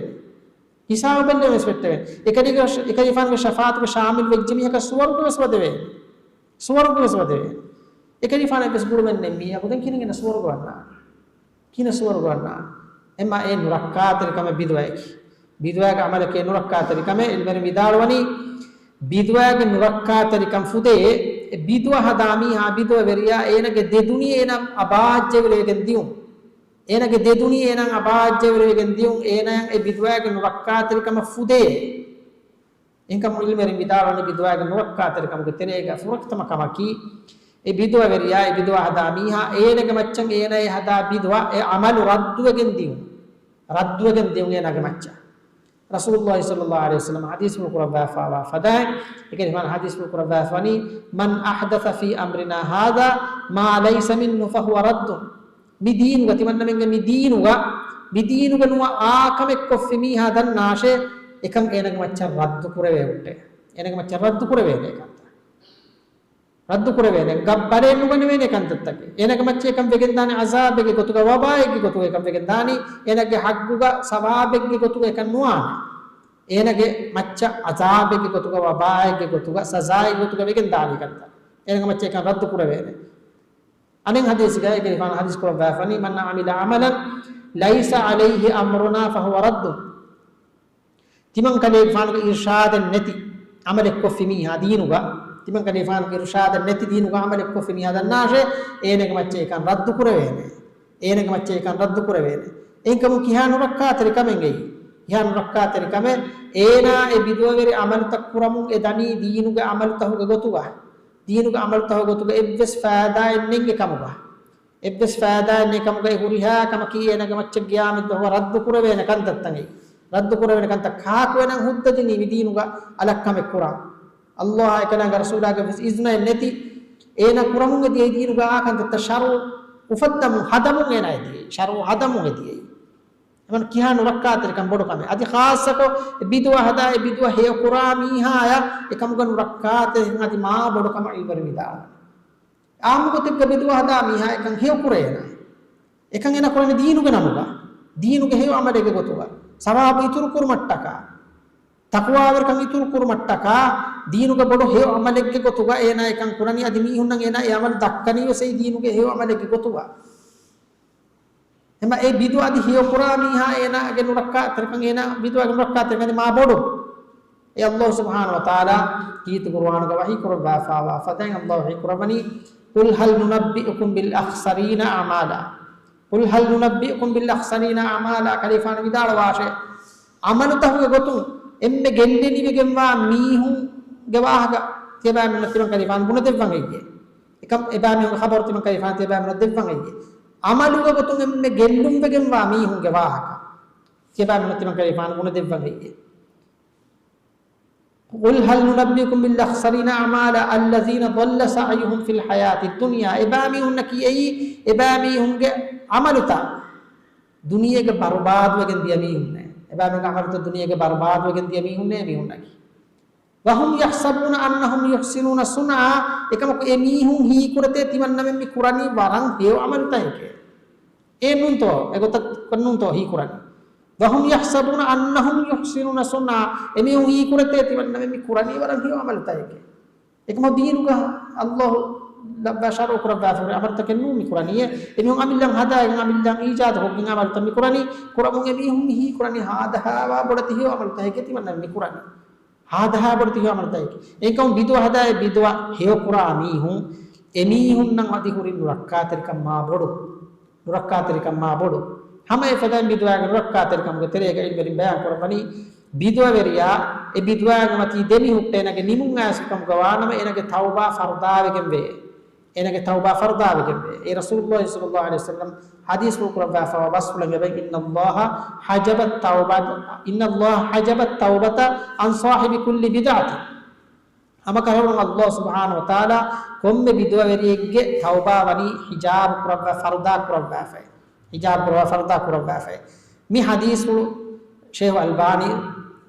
ހިސާބު ބެއްލެވެސް ފެއްޓެވޭ. އެކަލޭގެ-، އެކަލޭފާނުގެ ޝަފާޢަތުގެ ޝާމިލް ވެއްޖެ މީހަކަށް ސުވަރުގެވެސް ވަދެވޭ. ސުވަރުގެވެސް ވަދެވޭ. އެކަލޭފާނަށް އެއްވެސް ގުޅުމެއް ނެތް މީހަކު ދެން ކިހިނެއް ސުވަރުގެ ވަންނާނީ؟ ކިހިނެއް ސުވަރުގެ ވަންނާނީ؟ އެމަ އެ ނުރައްކާތެރިކަމެއް ބިދުޢައަކީ. ބިދުޢައިގެ ޢަމަލަކީ ނުރައްކާތެރިކަމެއް. ޢިލްމުވެރިން ވިދާޅުވަނީ، ބިދުޢައިގެ ނުރައްކާތެރިކަން ފުދޭ، އެ ބިދުޢަ ހަދާ މީހާ، ބިދުޢަވެރިޔާ، އޭނަގެ ދެ ދުނިޔެ އޭނަ އަބާއްޖަވެރިވެގެން ދިޔުން. އޭނަގެ ދެ ދުނިޔެ އޭނަ އަބާއްޖަވެރިވެގެން ދިޔުން، އޭނައަށް އެ ބިދުޢައިގެ ނުރައްކާތެރިކަމަށް ފުދޭ. އެހެންކަމުން ޢިލްމުވެރިން ވިދާޅުވަނީ ބިދުޢައިގެ ނުރައްކާތެރިކަމުގެ ތެރޭގަ ފުރަތަމަ ކަމަކީ، އެ ބިދުޢަވެރިޔާ، އެ ބިދުޢަ ހަދާ މީހާ، އޭނަގެ މައްޗަށް އޭނަ އެ ހަދާ ބިދުޢަ، އެ ޢަމަލު ރައްދުވެގެން ދިޔުން. ރައްދުވެގެން ދިޔުން އޭނާގެ މައްޗަށް. ރަސޫލުﷲ ޞައްލަﷲ ޢަލައިހި ވަސައްލަމަ ޙަދީޘްފުޅު ކުރައްވާފައިވާ ފަދައިން، އެކަލޭފާނު ޙަދީޘްފުޅު ކުރައްވާފަވަނީ، من أحدث في أمرنا هذا ما ليس منه فهو رد. މި ދީނުގަ، ތިމަންނަމެންގެ މި ދީނުގަ، މި ދީނުގަ ނުވަ އާ ކަމެއް ކޮށްފި މީހާ ދަންނާށޭ، އެކަން އޭނަގެ މައްޗަށް ރައްދު ކުރެވޭ ހުއްޓޭ. އޭނަގެ މައްޗަށް ރައްދު ކުރެވޭނެ އެކަންތައް. ރައްދު ކުރެވޭނެ، ގައްބަރޭ ނުގަނެވޭނެ ކަންތައްތަކެއް. އޭނަގެ މައްޗަށް އެކަން ވެގެންދާނީ ޢަޒާބެއްގެ ގޮތުގަ، ވަބާއެއްގެ ގޮތުގަ އެކަން ވެގެންދާނީ. އޭނަގެ ޙައްޤުގަ ސަވާބެއްގެ ގޮތުގަ އެކަން ނުވާނެ. އޭނަގެ މައްޗަށް ޢަޒާބެއްގެ ގޮތުގަ، ވަބާއެއްގެ ގޮތުގަ، ސަޒާއެއްގެ ގޮތުގަ ވެގެންދާނީ ކަންތައް. އޭނަގެ މައްޗަށް އެކަން ރައްދު ކުރެވޭނެ. އަނެއް ޙަދީޘެއްގައި އެކަލޭގެފާނު ޙަދީޘް ކުރައްވާފަނީ، من عمل عملا ليس عليه أمرنا فهو رد. ތިމަން ކަލޭގެފާނުގެ އިރުޝާދެއް ނެތި ޢަމަލެއް ކޮށްފި މީހާ ދީނުގަ، ތިމަން ކަލޭގެފާނުގެ އިރުޝާދެއް ނެތި ދީނުގަ ޢަމަލެއް ކޮށްފި މީހާ ދަންނާށޭ، އޭނަގެ މައްޗަށް އެކަން ރައްދު ކުރެވޭނެ. އޭނަގެ މައްޗަށް އެކަން ރައްދު ކުރެވޭނެ. އެހެންކަމުން ކިހާ ނުރައްކާތެރި ކަމެއް އެއީ. ކިހާ ނުރައްކާތެރި ކަމެއް. އޭނާ އެ ބިދުޢަވެރި ޢަމަލުތައް ކުރަމުން އެ ދަނީ ދީނުގެ ޢަމަލުތަކުގެ ގޮތުގަ. ދީނުގެ ޢަމަލުތަކުގެ ގޮތުގަ އެއްވެސް ފައިދާއެއް ނެތް އެކަމުގަ. އެއްވެސް ފައިދާއެއް ނެތް ކަމުގައި ހުރިހާ ކަމަކީ އޭނަގެ މައްޗަށް ޤިޔާމަތްދުވަހު ރައްދު ކުރެވޭނެ ކަންތައްތައް އެއީ. ރައްދު ކުރެވޭނެ ކަންތައް ކާކު އޭނަ ހުއްދަ ދިނީ މި ދީނުގަ އަލަށް ކަމެއް ކުރާ. ﷲ އާ އެކަލާނގެ ރަސޫލާގެ ވެސް އިޒްނައެއް ނެތި އޭނަ ކުރަމުން އެ ދިޔައީ ދީނުގަ އާ ކަންތައްތައް ޝަރުޢު އުފައްދަމުން ހަދަމުން އޭނަ އެ ދިޔައީ. ޝަރުޢު ހަދަމުން އެ ދިޔައީ. އެމަން ކިހާ ނުރައްކާތެރިކަން ބޮޑު ކަމެއް. އަދި ޚާއްޞަކޮށް އެ ބިދުޢަ ހަދާ އެ ބިދުޢަ ހެޔޮ ކުރާ މީހާޔަށް އެކަމުގަ ނުރައްކާތެރިކަން އަދި މާ ބޮޑު ކަމަށް ޢިލްމުވެރިން ވިދާޅުވި. އާއްމު ގޮތެއްގަ ބިދުޢަ ހަދާ މީހާ އެކަން ހެޔޮ ކުރޭނަ. އެކަން އޭނަ ކުރަނީ ދީނުގެ ނަމުގަ. ދީނުގެ ހެޔޮ ޢަމަލެއްގެ ގޮތުގަ. ސަވާބު އިތުރު ކުރުމަށްޓަކާ. ތަޤްވާވެރިކަން އިތުރު ކުރުމަށްޓަކާ. ދީނުގެ ބޮޑު ހެޔޮ ޢަމަލެއްގެ ގޮތުގަ އޭނާ އެކަން ކުރަނީ އަދި މީހުންނަށް އޭނާ އެ ޢަމަލު ދައްކަނީވެސް އެއީ ދީނުގެ ހެޔޮ ޢަމަލެއްގެ ގޮތުގަ. އެމަ އެ ބިދުޢަ އަދި ހެޔޮ ކުރާ މީހާ އޭނާގެ ނުރައްކާތެރިކަން އޭނާ ބިދުޢަގެ ނުރައްކާތެރިކަން އަދި މާ ބޮޑު. އެ ﷲ ސުބްޙާނަހޫ ވަތަޢާލާ ކީރިތި ޤުރުއާނުގަ ވަޙީ ކުރައްވާފަވާ ފަދައިން ﷲ ވަޙީ ކުރައްވަނީ، قل هل ننبئكم بالأخسرين أعمالا. قل هل ننبئكم بالأخسرين أعمالا. ކަލޭގެފާނު ވިދާޅުވާށޭ. ޢަމަލުތަކުގެ ގޮތުން އެންމެ ގެއްލެނިވެގެންވާ މީހުންގެ ވާހަކަ ތިޔަބައިމީހުންނަށް ތިމަން ކަލޭގެފާނު ބުނެދެއްވަން އެއްޔެ. އެކަމް އެބައިމީހުންގެ ޚަބަރު ތިމަން ކަލޭގެފާނު ތިޔަބައިމީހުންނަށް ދެއްވަން އެއްޔެ. ޢަމަލުގެ ގޮތުން އެންމެ ގެއްލުންވެގެންވާ މީހުންގެ ވާހަކަ ތިޔަބައިމީހުންނަށް ތިމަން ކަލޭގެފާނު ބުނެދެއްވަން އެއްޔެ. قل هل ننبئكم بالأخسرين أعمالا الذين ضل سعيهم في الحياة الدنيا. އެބައިމީހުންނަކީ އެއީ އެބައިމީހުންގެ ޢަމަލުތައް ދުނިޔޭގަ ބަރުބާދުވެގެން ދިޔަ މީހުންނޭ. އެބައިމީހުންގެ ޢަމަލުތައް ދުނިޔޭގަ ބަރުބާދުވެގެން ދިޔަ މީހުންނޭ މީހުންނަކީ. وهم يحسبون أنهم يحسنون صنعا. އެކަމަކު އެ މީހުން ހީކުރަތޭ ތިމަންނަމެން މި ކުރަނީ ވަރަށް ހެޔޮ ޢަމަލުތަކެކޭ. އެ ނޫންތޯ، އެގޮތަށް ނޫންތޯ ހީކުރަނީ. وهم يحسبون أنهم يحسنون صنعا. އެމީހުން ހީކުރަތޭ ތިމަންނަމެން މި ކުރަނީ ވަރަށް ހެޔޮ ޢަމަލުތަކެކޭ. އެކަމަކު ދީނުގަ ﷲ ލައްވާ ޝަރުޢު ކުރައްވާފަ ހުރި ޢަމަލުތަކެއް ނޫން މި ކުރަނީ. އެ، އެމީހުން އަމިއްލަން ހަދާގެން އަމިއްލަން އީޖާދުކޮށްގެން ޢަމަލުތައް މި ކުރަނީ. ކުރަމުން އެމީހުން މި ހީކުރަނީ ހާދަހާވާ ބޮޑެތި ހެޔޮ ޢަމަލުތަކެކޭ ތިމަންނަމެން މި ކުރަނީ. ހާދަހާ ބޮޑެތި ހެޔޮ ޢަމަލުތަކެކޭ. އެހެންކަމުން ބިދުޢަ ހަދާ އެ ބިދުޢަ ހެޔޮ ކުރާ މީހުން އެމީހުންނަށް އަދި ހުރި ނުރައްކާތެރިކަން މާ ބޮޑު. ނުރައްކާތެރިކަން މާ ބޮޑު. ހަމަ އެފަދައިން ބިދުޢާގެ ނުރައްކާތެރިކަމުގެ ތެރޭގައި އިލްމުވެރިން ބަޔާން ކުރައްވަނީ، ބިދުޢަވެރިޔާ އެ ބިދުޢާގެ މަތީ ދެމިހުއްޓެ އޭނަގެ ނިމުން އައިސްފި ކަމުގަ ވާނަމަ އޭނަގެ ތައުބާ ފަރުދާވެގެންވޭ. އޭނަގެ ތައުބާ ފަރުދާވެގެންވޭ. އެ ރަސޫލުﷲ ޞައްލަﷲ ޢަލައިހި ވަސައްލަމް ޙަދީޘްފުޅު ކުރައްވާފަވާ ވަޞްފުޅެއް އެބައި، إن الله حجب التوبة، إن الله حجب التوبة عن صاحب كل بدعة. ހަމަކަށަވަރުން ﷲ ސުބްޙާނަހޫ ވަތަޢާލާ ކޮންމެ ބިދުޢަވެރިއެއްގެ ތައުބާ ވަނީ ޙިޖާބު ކުރައްވާ ފަރުދާ ކުރައްވާފައި. ޙިޖާބު ކުރައްވާ ފަރުދާ ކުރައްވާފައި. މި ޙަދީޘްފުޅު ޝޭޚު އަލްބާނީ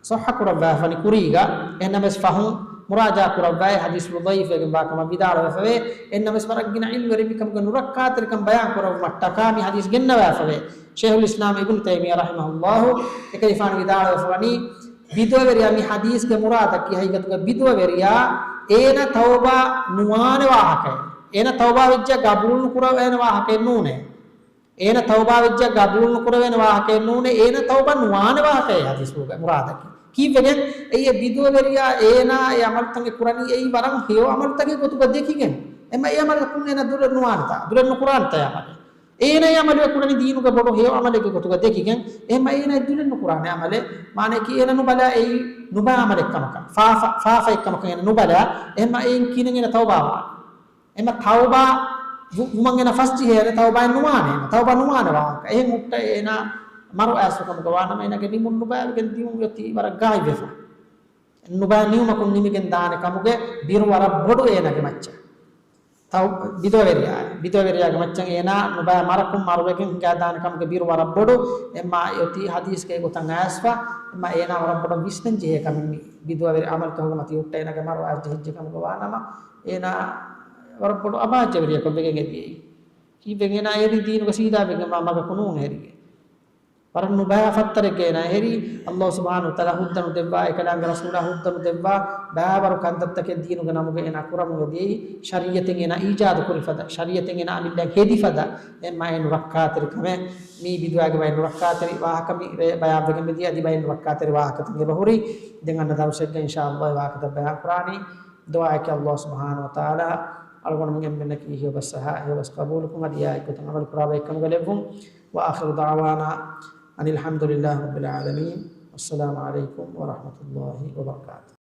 ޞައްޙަ ކުރައްވާފަނި ކުރީގަ، އެހެންނަމަވެސް ފަހުން މުރާޖާ ކުރައްވާ އެ ޙަދީޘްފުޅު ޟަޢީފުވެގެންވާ ކަމަށް ވިދާޅުވެފަވޭ. އެހެންނަމަވެސް ވަރަށް ގިނަ ޢިލްމުވެރިން މިކަމުގެ ނުރައްކާތެރިކަން ބަޔާން ކުރެއްވުމަށްޓަކާ މި ޙަދީޘް ގެންނަވާފަވޭ. ޝޭޚުލް އިސްލާމް އިބްނު ތައިމިއްޔާ ރަޙިމަހުﷲ އެކަލޭގެފާނު ވިދާޅުވެފަވަނީ، ބިދުޢަވެރިޔާ މި ޙަދީޘްގެ މުރާދަކީ ހަގީގަތުގަ ބިދުޢަވެރިޔާ އޭނަ ތައުބާ ނުވާނެ ވާހަކައެއް. އޭނަ ތައުބާ ވެއްޖާ ގަބޫލު ނުކުރެވޭނެ ވާހަކައެއް ނޫނޭ. އޭނަ ތައުބާ ވެއްޖާ ގަބޫލު ނުކުރެވޭނެ ވާހަކައެއް ނޫނޭ. އޭނަ ތައުބާ ނުވާނެ ވާހަކައެއް ޙަދީޘްފުޅުގަ މުރާދަކީ. ކީއްވެގެން؟ އެއީ އެ ބިދުޢަވެރިޔާ އޭނާ އެ ޢަމަލުތަކެއް ކުރަނީ އެއީ ވަރަށް ހެޔޮ ޢަމަލުތަކެއް ގޮތުގަ ދެކިގެން. އެމަ އެ ޢަމަލަކުން އޭނަ ދުރެއް ނުވާނެތާ، ދުރެއް ނުކުރާނެތާ އެ ޢަމަލެއް. އޭނަ އެ ޢަމަލު ކުރަނީ ދީނުގަ ބޮޑު ހެޔޮ ޢަމަލެއްގެ ގޮތުގަ ދެކިގެން، އެހެންމަ އޭނަ ދުރެއް ނުކުރާނެ ޢަމަލެއް. މާނައަކީ އޭނަ ނުބަލާ އެއީ ނުބައި ޢަމަލެއް ކަމަކަށް، ފާފަ، ފާފައެއް ކަމަކަށް އޭނަ ނުބަލާ، އެހެންމަ އެއިން ކިހިނެއް އޭނަ ތައުބާ ވާނެ. އެހެންމަ ތައުބާ ވު-، ވުމަށް އޭނަ ފަސްޖެހޭ ތައުބާއެއް ނުވާނެ، ތައުބާ ނުވާނެ ވާހަކަ. އެހެން ހުއްޓައި އޭނަ މަރު އައިސްފި ކަމުގަ ވާނަމަ އޭނަގެ ނިމުން ނުބައިވެގެން ދިޔުން އޮތީ ވަރަށް ގާތްވެފަ. ނުބައި ނިމުމަކުން ނިމިގެން ދާނެ ކަމުގެ ބިރު ވަރަށް ބޮޑު އޭނަގެ މައްޗަށް. ތައު-، ބިދުޢަވެރިޔާ، ބިދުޢަވެރިޔާގެ މައްޗަށް އޭނާ ނުބައި މަރަކުން މަރުވެގެން ހިނގާދާނެ ކަމުގެ ބިރު ވަރަށް ބޮޑު. އެމާ އޮތީ ޙަދީޘްގައި ގޮތަށް އައިސްފަ. އެމާ އޭނާ ވަރަށް ބޮޑަށް ވިސްނަން ޖެހޭ ކަމެއް މި ބިދުޢަވެރި ޢަމަލުތަކުގެ މަތީ ހުއްޓަ އޭނާގެ މަރު އައިސް ޖެހިއްޖެ ކަމުގަ ވާނަމަ، އޭނާ ވަރަށް ބޮޑު އަބާއްޖަވެރިޔަކަށް ވެގެން އެދިޔައީ. ކީއްވެގެން އޭނާ އެރީ ދީނުގަ ސީދާ ވެގެންވާ މަގަކު ނޫން އެރިގެން. ވަރަށް ނުބައި ފައްތަރެއްގަ އޭނާ އެހެރީ، ﷲ ސުބްޙާނަހޫ ވަތަޢާލާ ހުއްދަ ނުދެއްވާ، އެކަލާނގެ ރަސޫލާ ހުއްދަ ނުދެއްވާ، ބައިވަރު ކަންތައްތަކެއް ދީނުގެ ނަމުގަ އޭނާ ކުރަމުން އެދިޔައީ، ޝަރީޢަތެއް އޭނާ އީޖާދު ކުރި ފަދަ، ޝަރީޢަތެއް އޭނާ އަމިއްލައަށް ހެދި ފަދަ، އެ މާ އެ ނުރައްކާތެރި ކަމެއް. މީ ބިދުވާގެ ބައެއް ނުރައްކާތެރި ވާހަކަ މި ރޭ ބަޔާންވެގެން މިދިޔަ، އަދި ބައެއް ނުރައްކާތެރި ވާހަކަތައް އެބަހުރި. ދެން އަންނަ ދަރުސެއްގަ އިންޝާﷲ ވާހަކަތައް ބަޔާން ކުރާނީ. ދުޢާއަކީ ﷲ ސުބްޙާނަހޫ ވަތަޢާލާ އަޅުގަނޑުމެން އެންމެންނަކީ ހެޔޮބަސް އަހާ، ހެޔޮބަސް ޤަބޫލުކޮށް، އަދި އާ އެއްގޮތަށް ޢަމަލު ކުރާ ބައެއްކަމުގަ ލެއްވުން. وآخر دعوانا أن الحمد لله رب العالمين. والسلام عليكم ورحمة الله وبركاته.